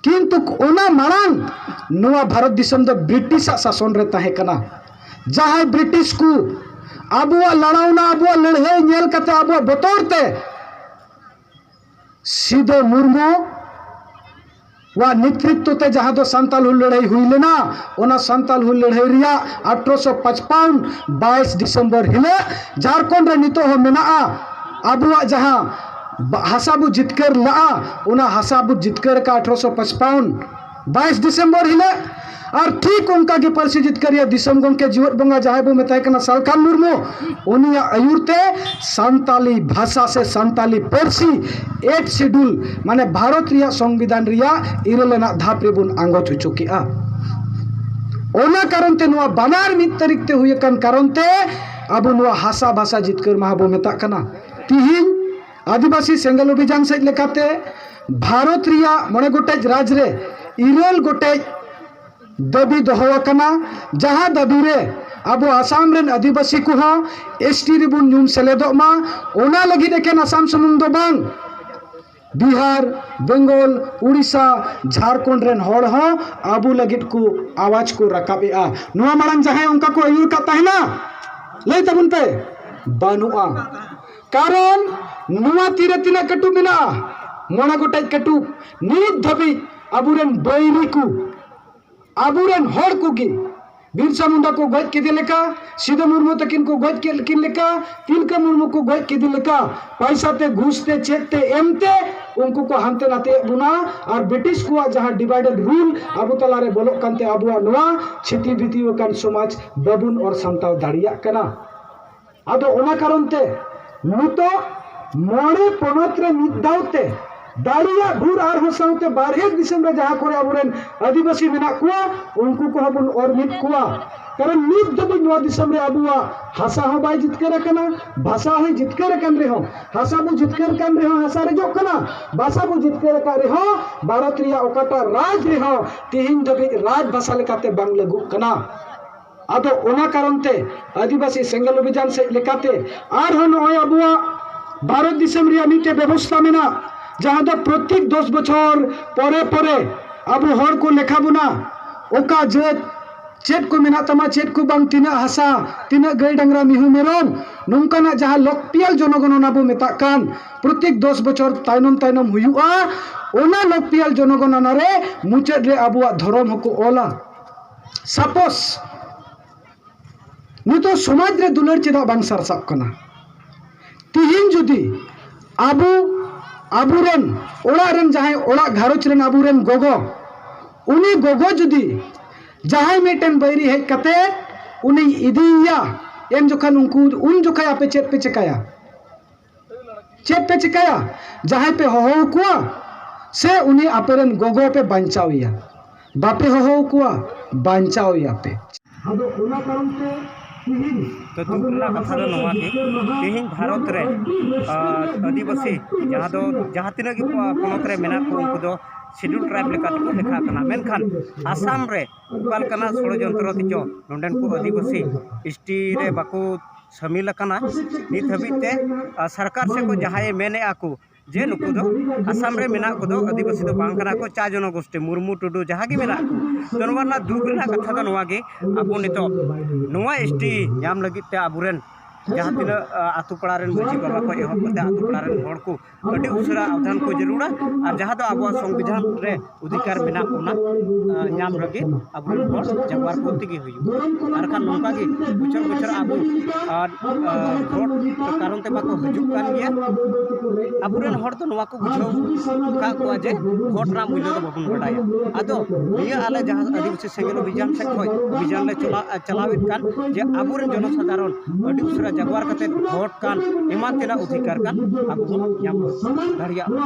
ᱠᱤᱱᱛᱩ ᱚᱱᱟ ᱢᱟᱲᱟᱝ ᱱᱚᱣᱟ ᱵᱷᱟᱨᱚᱛ ᱫᱤᱥᱚᱢ ᱫᱚ ᱵᱨᱤᱴᱤᱥᱟᱜ ᱥᱟᱥᱚᱱ ᱨᱮ ᱛᱟᱦᱮᱸ ᱠᱟᱱᱟ᱾ ᱡᱟᱦᱟᱸᱭ ᱵᱨᱤᱴᱤᱥ ᱠᱚ ᱟᱵᱚᱣᱟᱜ ᱞᱟᱲᱟᱣᱱᱟ, ᱟᱵᱚᱣᱟᱜ ᱞᱟᱹᱲᱦᱟᱹᱭ ᱧᱮᱞ ᱠᱟᱛᱮ, ᱟᱵᱚᱣᱟᱜ ᱵᱚᱛᱚᱨ ᱛᱮ ᱥᱤᱫᱚ ᱢᱩᱨᱢᱩ ᱣᱟᱜ ᱱᱮᱛᱨᱤᱛᱵ ᱛᱮ ᱡᱟᱦᱟᱸ ᱫᱚ ᱥᱟᱱᱛᱟᱞ ᱦᱩᱞ ᱞᱟᱹᱲᱦᱟᱹᱭ ᱦᱩᱭ ᱞᱮᱱᱟ, ᱚᱱᱟ ᱥᱟᱱᱛᱟᱞ ᱦᱩᱞ ᱞᱟᱹᱲᱦᱟᱹᱭ ᱨᱮᱭᱟᱜ ᱟᱴᱷᱨᱚᱥᱚ ᱯᱟᱸᱪᱯᱟᱣᱱ ᱵᱟᱭᱤᱥ ᱰᱤᱥᱮᱢᱵᱚᱨ ᱦᱤᱞᱳᱜ ᱡᱷᱟᱲᱠᱷᱚᱸᱰ ᱨᱮ ᱱᱤᱛᱚᱜ ᱦᱚᱸ ᱢᱮᱱᱟᱜᱼᱟ᱾ ᱟᱵᱚᱣᱟᱜ ᱡᱟᱦᱟᱸ ᱵᱟ-, ᱦᱟᱥᱟ ᱵᱚ ᱡᱤᱛᱠᱟᱹᱨ ᱞᱟᱜᱼᱟ, ᱚᱱᱟ ᱦᱟᱥᱟ ᱵᱚ ᱡᱤᱛᱠᱟᱹᱨ ᱟᱠᱟᱫ ᱟᱴᱷᱨᱚᱥᱚ ᱯᱟᱸᱪᱯᱟᱣᱱ ᱵᱟᱭᱤᱥ ᱰᱤᱥᱮᱢᱵᱚᱨ ᱦᱤᱞᱳᱜ᱾ ᱟᱨ ᱴᱷᱤᱠ ᱚᱱᱠᱟ ᱜᱮ ᱯᱟᱹᱨᱥᱤ ᱡᱤᱛᱠᱟᱹᱨᱤᱭᱟᱹ ᱫᱤᱥᱚᱢ ᱜᱚᱢᱠᱮ ᱡᱤᱣᱮᱫ ᱵᱚᱸᱜᱟ, ᱡᱟᱦᱟᱸᱭ ᱵᱚ ᱢᱮᱛᱟᱭ ᱠᱟᱱᱟ ᱥᱟᱞᱠᱷᱟᱱ ᱢᱩᱨᱢᱩ, ᱩᱱᱤᱭᱟᱜ ᱟᱹᱭᱩᱨ ᱛᱮ ᱥᱟᱱᱛᱟᱞᱤ ᱵᱷᱟᱥᱟ ᱥᱮ ᱥᱟᱱᱛᱟᱞᱤ ᱯᱟᱹᱨᱥᱤ ᱮᱭᱤᱴ ᱥᱤᱰᱩᱞ, ᱢᱟᱱᱮ ᱵᱷᱟᱨᱚᱛ ᱨᱮᱭᱟᱜ ᱥᱚᱝᱵᱤᱫᱷᱟᱱ ᱨᱮᱭᱟᱜ ᱤᱨᱟᱹᱞ ᱟᱱᱟᱜ ᱫᱷᱟᱯ ᱨᱮᱵᱚᱱ ᱟᱸᱜᱚᱪ ᱦᱚᱪᱚ ᱠᱮᱜᱼᱟ᱾ ᱚᱱᱟ ᱠᱟᱨᱚᱱ ᱛᱮ ᱱᱚᱣᱟ ᱵᱟᱱᱟᱨ ᱢᱤᱫ ᱛᱟᱹᱨᱤᱠᱷ ᱛᱮ ᱦᱩᱭ ᱟᱠᱟᱱ ᱠᱟᱨᱚᱱ ᱛᱮ ᱟᱵᱚ ᱱᱚᱣᱟ ᱦᱟᱥᱟ ᱵᱷᱟᱥᱟ ᱡᱤᱛᱠᱟᱹᱨ ᱢᱟᱦᱟ ᱵᱚ ᱢᱮᱛᱟᱜ ᱠᱟᱱᱟ᱾ ᱛᱤᱦᱤᱧ ᱟᱹᱫᱤᱵᱟᱹᱥᱤ ᱥᱮᱸᱜᱮᱞ ᱚᱵᱷᱤᱡᱟᱱ ᱥᱮᱫ ᱞᱮᱠᱟᱛᱮ ᱵᱷᱟᱨᱚᱛ ᱨᱮᱭᱟᱜ ᱢᱚᱬᱮ ᱜᱚᱴᱮᱡ ᱨᱟᱡᱽ ᱨᱮ ᱤᱨᱟᱹᱞ ᱜᱚᱴᱮᱡ ᱫᱟᱹᱵᱤ ᱫᱚᱦᱚ ᱟᱠᱟᱱᱟ, ᱡᱟᱦᱟᱸ ᱫᱟᱹᱵᱤ ᱨᱮ ᱟᱵᱚ ᱟᱥᱟᱢ ᱨᱮᱱ ᱟᱹᱫᱤᱵᱟᱹᱥᱤ ᱠᱚᱦᱚᱸ ᱮᱥ ᱴᱤ ᱨᱮᱵᱚᱱ ᱧᱩᱢ ᱥᱮᱞᱮᱫᱚᱜ ᱢᱟ᱾ ᱚᱱᱟ ᱞᱟᱹᱜᱤᱫ ᱮᱠᱮᱱ ᱟᱥᱟᱢ ᱥᱩᱢᱩᱝ ᱫᱚ ᱵᱟᱝ, ᱵᱤᱦᱟᱨ, ᱵᱮᱝᱜᱚᱞ, ᱩᱲᱤᱥᱥᱟ, ᱡᱷᱟᱲᱠᱷᱚᱸᱰ ᱨᱮᱱ ᱦᱚᱲ ᱦᱚᱸ ᱟᱵᱚ ᱞᱟᱹᱜᱤᱫ ᱠᱚ ᱟᱣᱟᱡᱽ ᱠᱚ ᱨᱟᱠᱟᱵ ᱮᱜᱼᱟ᱾ ᱱᱚᱣᱟ ᱢᱟᱲᱟᱝ ᱡᱟᱦᱟᱸᱭ ᱚᱱᱠᱟ ᱠᱚ ᱟᱹᱭᱩᱨ ᱠᱟᱫ ᱛᱟᱦᱮᱱᱟ, ᱞᱟᱹᱭ ᱛᱟᱵᱚᱱ ᱯᱮ, ᱵᱟᱹᱱᱩᱜᱼᱟ᱾ ᱠᱟᱨᱚᱱ ᱱᱚᱣᱟ ᱛᱤᱨᱮ ᱛᱤᱱᱟᱹᱜ ᱠᱟᱹᱴᱩᱵ ᱢᱮᱱᱟᱜᱼᱟ? ᱢᱚᱬᱮ ᱜᱚᱴᱮᱡ ᱠᱟᱹᱴᱩᱵ᱾ ᱱᱤᱛ ᱫᱷᱟᱹᱵᱤᱡ ᱟᱵᱚᱨᱮᱱ ᱵᱟᱹᱭᱨᱤ ᱠᱚ, ᱟᱵᱚᱨᱮᱱ ᱦᱚᱲ ᱠᱚᱜᱮ ᱵᱤᱨᱥᱟ ᱢᱩᱱᱰᱟ ᱠᱚ ᱜᱚᱡ ᱠᱮᱫᱮ ᱞᱮᱠᱟ, ᱥᱤᱫᱩ ᱢᱩᱨᱢᱩ ᱛᱟᱹᱠᱤᱱ ᱠᱚ ᱜᱚᱡ ᱠᱮᱫ ᱠᱤᱱ ᱞᱮᱠᱟ, ᱛᱤᱞᱠᱟᱹ ᱢᱩᱨᱢᱩ ᱠᱚ ᱜᱚᱡ ᱠᱮᱫᱮ ᱞᱮᱠᱟ, ᱯᱟᱭᱥᱟ ᱛᱮ, ᱜᱷᱩᱥ ᱛᱮ, ᱪᱮᱫ ᱛᱮ ᱮᱢ ᱛᱮ ᱩᱱᱠᱩ ᱠᱚ ᱦᱟᱱᱛᱮ ᱱᱟᱛᱮᱭᱮᱫ ᱵᱚᱱᱟ᱾ ᱟᱨ ᱵᱨᱤᱴᱤᱥ ᱠᱚᱣᱟᱜ ᱡᱟᱦᱟᱸ divided rule ᱟᱵᱚ ᱛᱟᱞᱟᱨᱮ ᱵᱚᱞᱚᱜ ᱠᱟᱱᱛᱮ ᱟᱵᱚᱣᱟᱜ ᱱᱚᱣᱟ ᱪᱷᱤᱛᱤ ᱵᱤᱛᱤ ᱟᱠᱟᱱ ᱥᱚᱢᱟᱡᱽ ᱵᱟᱵᱚᱱ ᱚᱨ ᱥᱟᱢᱴᱟᱣ ᱫᱟᱲᱮᱭᱟᱜ ᱠᱟᱱᱟ᱾ ᱟᱫᱚ ᱚᱱᱟ ᱠᱟᱨᱚᱱ ᱛᱮ ᱱᱤᱛᱚᱜ ᱢᱚᱬᱮ ᱯᱚᱱᱚᱛ ᱨᱮ ᱢᱤᱫ ᱫᱷᱟᱣ ᱛᱮ ᱫᱟᱲᱮᱭᱟᱜ ᱵᱷᱳᱨ ᱟᱨᱦᱚᱸ ᱥᱟᱶᱛᱮ ᱵᱟᱨᱦᱮ ᱫᱤᱥᱚᱢ ᱨᱮ ᱡᱟᱦᱟᱸ ᱠᱚᱨᱮ ᱟᱵᱚᱨᱮᱱ ᱟᱹᱫᱤᱵᱟᱹᱥᱤ ᱢᱮᱱᱟᱜ ᱠᱚᱣᱟ, ᱩᱱᱠᱩ ᱠᱚᱦᱚᱸ ᱵᱚᱱ ᱚᱨ ᱢᱤᱫ ᱠᱚᱣᱟ᱾ ᱠᱟᱨᱚᱱ ᱱᱤᱛ ᱫᱷᱟᱹᱵᱤᱡ ᱱᱚᱣᱟ ᱫᱤᱥᱚᱢ ᱨᱮ ᱟᱵᱚᱣᱟᱜ ᱦᱟᱥᱟ ᱦᱚᱸ ᱵᱟᱭ ᱡᱤᱛᱠᱟᱹᱨ ᱟᱠᱟᱱᱟ, ᱵᱷᱟᱥᱟ ᱦᱚᱸᱭ ᱡᱤᱛᱠᱟᱹᱨ ᱟᱠᱟᱱ ᱨᱮᱦᱚᱸ, ᱦᱟᱥᱟ ᱵᱚ ᱡᱤᱛᱠᱟᱹᱨ ᱠᱟᱱ ᱨᱮᱦᱚᱸ ᱦᱟᱥᱟ ᱨᱮᱡᱚᱜ ᱠᱟᱱᱟ, ᱵᱷᱟᱥᱟ ᱵᱚ ᱡᱤᱛᱠᱟᱹᱨ ᱟᱠᱟᱱ ᱨᱮᱦᱚᱸ ᱵᱷᱟᱨᱚᱛ ᱨᱮᱭᱟᱜ ᱚᱠᱟᱴᱟᱜ ᱨᱟᱡᱽ ᱨᱮᱦᱚᱸ ᱛᱮᱦᱮᱧ ᱫᱷᱟᱹᱵᱤᱡ ᱨᱟᱡᱽ ᱵᱷᱟᱥᱟ ᱞᱮᱠᱟᱛᱮ ᱵᱟᱝ ᱞᱟᱹᱜᱩᱜ ᱠᱟᱱᱟ᱾ ᱟᱫᱚ ᱚᱱᱟ ᱠᱟᱨᱚᱱ ᱛᱮ ᱟᱹᱫᱤᱵᱟᱹᱥᱤ ᱥᱮᱸᱜᱮᱞ ᱚᱵᱷᱤᱡᱟᱱ ᱥᱮᱫ ᱞᱮᱠᱟᱛᱮ ᱟᱨᱦᱚᱸ ᱱᱚᱜᱼᱚᱭ ᱟᱵᱚᱣᱟᱜ ᱵᱷᱟᱨᱚᱛ ᱫᱤᱥᱚᱢ ᱨᱮᱭᱟᱜ ᱢᱤᱫᱴᱮᱡ ᱵᱮᱵᱚᱥᱛᱷᱟ ᱢᱮᱱᱟᱜ, ᱡᱟᱦᱟᱸ ᱫᱚ ᱯᱨᱚᱛᱮᱠ ᱫᱚᱥ ᱵᱚᱪᱷᱚᱨ ᱯᱚᱨᱮ ᱯᱚᱨᱮ ᱟᱵᱚ ᱦᱚᱲ ᱠᱚ ᱞᱮᱠᱷᱟ ᱵᱚᱱᱟ, ᱚᱠᱟ ᱡᱟᱹᱛ ᱪᱮᱫ ᱠᱚ ᱢᱮᱱᱟᱜ ᱛᱟᱢᱟ, ᱪᱮᱫ ᱠᱚ ᱵᱟᱝ, ᱛᱤᱱᱟᱹᱜ ᱦᱟᱥᱟ, ᱛᱤᱱᱟᱹᱜ ᱜᱟᱹᱭ ᱰᱟᱝᱨᱟ ᱢᱤᱦᱩ ᱢᱮᱨᱚᱢ, ᱱᱚᱝᱠᱟᱱᱟᱜ ᱡᱟᱦᱟᱸ ᱞᱚᱠᱯᱤᱭᱟᱞ ᱡᱚᱱᱚᱜᱚᱱᱚᱱᱟ ᱵᱚ ᱢᱮᱛᱟᱜ ᱠᱟᱱ, ᱯᱨᱚᱛᱮᱠ ᱫᱚᱥ ᱵᱚᱪᱷᱚᱨ ᱛᱟᱭᱱᱚᱢ ᱛᱟᱭᱱᱚᱢ ᱦᱩᱭᱩᱜᱼᱟ᱾ ᱚᱱᱟ ᱞᱚᱠᱯᱤᱭᱟᱞ ᱡᱚᱱᱚᱜᱚᱱᱚᱱᱟ ᱨᱮ ᱢᱩᱪᱟᱹᱫ ᱨᱮ ᱟᱵᱚᱣᱟᱜ ᱫᱷᱚᱨᱚᱢ ᱦᱚᱸᱠᱚ ᱚᱞᱟ᱾ ᱥᱟᱯᱳᱡ ᱱᱤᱛᱚᱜ ᱥᱚᱢᱟᱡᱽ ᱨᱮ ᱫᱩᱞᱟᱹᱲ ᱪᱮᱫᱟᱜ ᱵᱟᱝ ᱥᱟᱨᱥᱟᱜ ᱠᱟᱱᱟ? ᱛᱤᱦᱤᱧ ᱡᱩᱫᱤ ᱟᱵᱚ, ᱟᱵᱚᱨᱮᱱ ᱚᱲᱟᱜ ᱨᱮᱱ ᱡᱟᱦᱟᱸᱭ ᱚᱲᱟᱜ ᱜᱷᱟᱨᱚᱸᱡᱽ ᱨᱮᱱ ᱟᱵᱚᱨᱮᱱ ᱜᱚᱜᱚ, ᱩᱱᱤ ᱜᱚᱜᱚ ᱡᱩᱫᱤ ᱡᱟᱦᱟᱸᱭ ᱢᱤᱫᱴᱮᱱ ᱵᱟᱹᱭᱨᱤ ᱦᱮᱡ ᱠᱟᱛᱮ ᱩᱱᱤᱭ ᱤᱫᱤᱭᱮᱭᱟ, ᱮᱱ ᱡᱚᱠᱷᱟᱱ ᱩᱱᱠᱩ, ᱩᱱ ᱡᱚᱠᱷᱟᱡ ᱟᱯᱮ ᱪᱮᱫ ᱯᱮ ᱪᱮᱠᱟᱭᱟ? ᱪᱮᱫ ᱯᱮ ᱪᱮᱠᱟᱭᱟ? ᱡᱟᱦᱟᱸᱭ ᱯᱮ ᱦᱚᱦᱚ ᱟᱠᱚᱣᱟ ᱥᱮ ᱩᱱᱤ ᱟᱯᱮᱨᱮᱱ ᱜᱚᱜᱚ ᱯᱮ ᱵᱟᱧᱪᱟᱣᱮᱭᱟ? ᱵᱟᱯᱮ ᱦᱚᱦᱚ ᱟᱠᱚᱣᱟ, ᱵᱟᱧᱪᱟᱣᱮᱭᱟ ᱯᱮ᱾ ᱟᱫᱚ ᱚᱱᱟ ᱠᱟᱨᱚᱱ ᱛᱮ ᱛᱚ ᱫᱩᱠ ᱨᱮᱱᱟᱜ ᱠᱟᱛᱷᱟ ᱫᱚ ᱱᱚᱣᱟ ᱜᱮ, ᱛᱮᱦᱮᱧ ᱵᱷᱟᱨᱚᱛ ᱨᱮ ᱟᱹᱫᱤᱵᱟᱹᱥᱤ ᱡᱟᱦᱟᱸ ᱫᱚ ᱡᱟᱦᱟᱸ ᱛᱤᱱᱟᱹᱜ ᱜᱮ ᱯᱚᱱᱚᱛ ᱨᱮ ᱢᱮᱱᱟᱜ ᱠᱚ, ᱩᱱᱠᱩ ᱫᱚ ᱥᱤᱰᱩᱞ ᱴᱨᱟᱭᱤᱵᱽ ᱞᱮᱠᱟ ᱛᱮᱠᱚ ᱞᱮᱠᱷᱟᱜ ᱠᱟᱱᱟ᱾ ᱢᱮᱱᱠᱷᱟᱱ ᱟᱥᱟᱢ ᱨᱮ ᱚᱠᱟ ᱞᱮᱠᱟᱱᱟᱜ ᱥᱚᱲᱚᱡᱚᱱᱛᱨᱚ ᱛᱮᱪᱚ ᱱᱚᱰᱮᱱ ᱠᱚ ᱟᱹᱫᱤᱵᱟᱹᱥᱤ ᱮᱥ ᱴᱤ ᱨᱮ ᱵᱟᱠᱚ ᱥᱟᱹᱢᱤᱞ ᱟᱠᱟᱱᱟ᱾ ᱱᱤᱛ ᱦᱟᱹᱵᱤᱡ ᱛᱮ ᱥᱚᱨᱠᱟᱨ ᱥᱮ ᱠᱚ ᱡᱟᱦᱟᱸᱭᱮ ᱢᱮᱱᱮᱫᱼᱟ ᱠᱚ ᱡᱮ ᱱᱩᱠᱩ ᱫᱚ ᱟᱥᱟᱢ ᱨᱮ ᱢᱮᱱᱟᱜ ᱠᱚᱫᱚ ᱟᱹᱫᱤᱵᱟᱹᱥᱤ ᱫᱚ ᱵᱟᱝ ᱠᱟᱱᱟ ᱠᱚ, ᱪᱟ ᱡᱚᱱᱚᱜᱳᱥᱴᱤ, ᱢᱩᱨᱢᱩ, ᱴᱩᱰᱩ ᱡᱟᱦᱟᱸ ᱜᱮ ᱢᱮᱱᱟᱜ ᱠᱚ᱾ ᱛᱚ ᱱᱚᱣᱟ ᱨᱮᱱᱟᱜ ᱫᱩᱠ ᱨᱮᱱᱟᱜ ᱠᱟᱛᱷᱟ ᱫᱚ ᱱᱚᱣᱟ ᱜᱮ, ᱟᱵᱚ ᱱᱤᱛᱚᱜ ᱱᱚᱣᱟ ᱮᱥ ᱴᱤ ᱧᱟᱢ ᱞᱟᱹᱜᱤᱫ ᱛᱮ ᱟᱵᱚᱨᱮᱱ ᱡᱟᱦᱟᱸ ᱛᱤᱱᱟᱹᱜ ᱟᱛᱳ ᱯᱟᱲᱟ ᱨᱮᱱ ᱢᱟᱹᱡᱷᱤ ᱵᱟᱵᱟ ᱠᱷᱚᱱ ᱮᱦᱚᱵ ᱠᱟᱛᱮ ᱟᱛᱳ ᱯᱟᱲᱟ ᱨᱮᱱ ᱦᱚᱲ ᱠᱚ ᱟᱹᱰᱤ ᱩᱥᱟᱹᱨᱟ ᱟᱵᱫᱟᱱ ᱠᱚ ᱡᱟᱹᱨᱩᱲᱟ᱾ ᱟᱨ ᱡᱟᱦᱟᱸ ᱫᱚ ᱟᱵᱚᱣᱟᱜ ᱥᱚᱝᱵᱤᱫᱷᱟᱱ ᱨᱮ ᱚᱫᱷᱤᱠᱟᱨ ᱢᱮᱱᱟᱜ ᱚᱱᱟ ᱧᱟᱢ ᱞᱟᱹᱜᱤᱫ ᱟᱵᱚᱨᱮᱱ ᱦᱚᱲ ᱡᱟᱜᱽᱣᱟᱨ ᱠᱚ ᱛᱮᱜᱮ ᱦᱩᱭᱩᱜᱼᱟ᱾ ᱟᱨ ᱠᱷᱟᱱ ᱱᱚᱝᱠᱟ ᱜᱮ ᱵᱚᱪᱷᱚᱨ ᱵᱚᱪᱷᱚᱨ ᱟᱵᱚ ᱟᱨ ᱵᱷᱳᱴ ᱠᱟᱨᱚᱱ ᱛᱮ ᱵᱟᱠᱚ ᱦᱤᱡᱩᱜ ᱠᱟᱱ ᱜᱮᱭᱟ᱾ ᱟᱵᱚᱨᱮᱱ ᱦᱚᱲ ᱫᱚ ᱱᱚᱣᱟ ᱠᱚ ᱵᱩᱡᱷᱟᱹᱣ ᱟᱠᱟᱫ ᱠᱚᱣᱟ ᱡᱮ ᱵᱷᱳᱴ ᱨᱮᱱᱟᱜ ᱢᱩᱞᱞᱚ ᱫᱚ ᱵᱟᱵᱚᱱ ᱵᱟᱰᱟᱭᱟ᱾ ᱟᱫᱚ ᱱᱤᱭᱟᱹ ᱟᱞᱮ ᱡᱟᱦᱟᱸ ᱟᱹᱫᱤᱵᱟᱹᱥᱤ ᱥᱮᱸᱜᱮᱞ ᱚᱵᱷᱤᱡᱟᱱ ᱥᱮᱫ ᱠᱷᱚᱱ ᱚᱵᱷᱤᱡᱟᱱ ᱞᱮ ᱪᱟᱞᱟᱣᱮᱫ ᱠᱟᱱ ᱡᱮ ᱟᱵᱚᱨᱮᱱ ᱡᱚᱱᱚᱥᱟᱫᱷᱟᱨᱚᱱ ᱟᱹᱰᱤ ᱩᱥᱟᱹᱨᱟ ᱡᱟᱜᱽᱣᱟᱨ ᱠᱟᱛᱮ ᱵᱷᱳᱴ ᱠᱟᱱ ᱮᱢᱟᱱ ᱛᱮᱱᱟᱜ ᱚᱫᱷᱤᱠᱟᱨ ᱠᱟᱱ ᱟᱵᱚ ᱵᱚᱱ ᱧᱟᱢ ᱫᱟᱲᱮᱭᱟᱜ ᱢᱟ᱾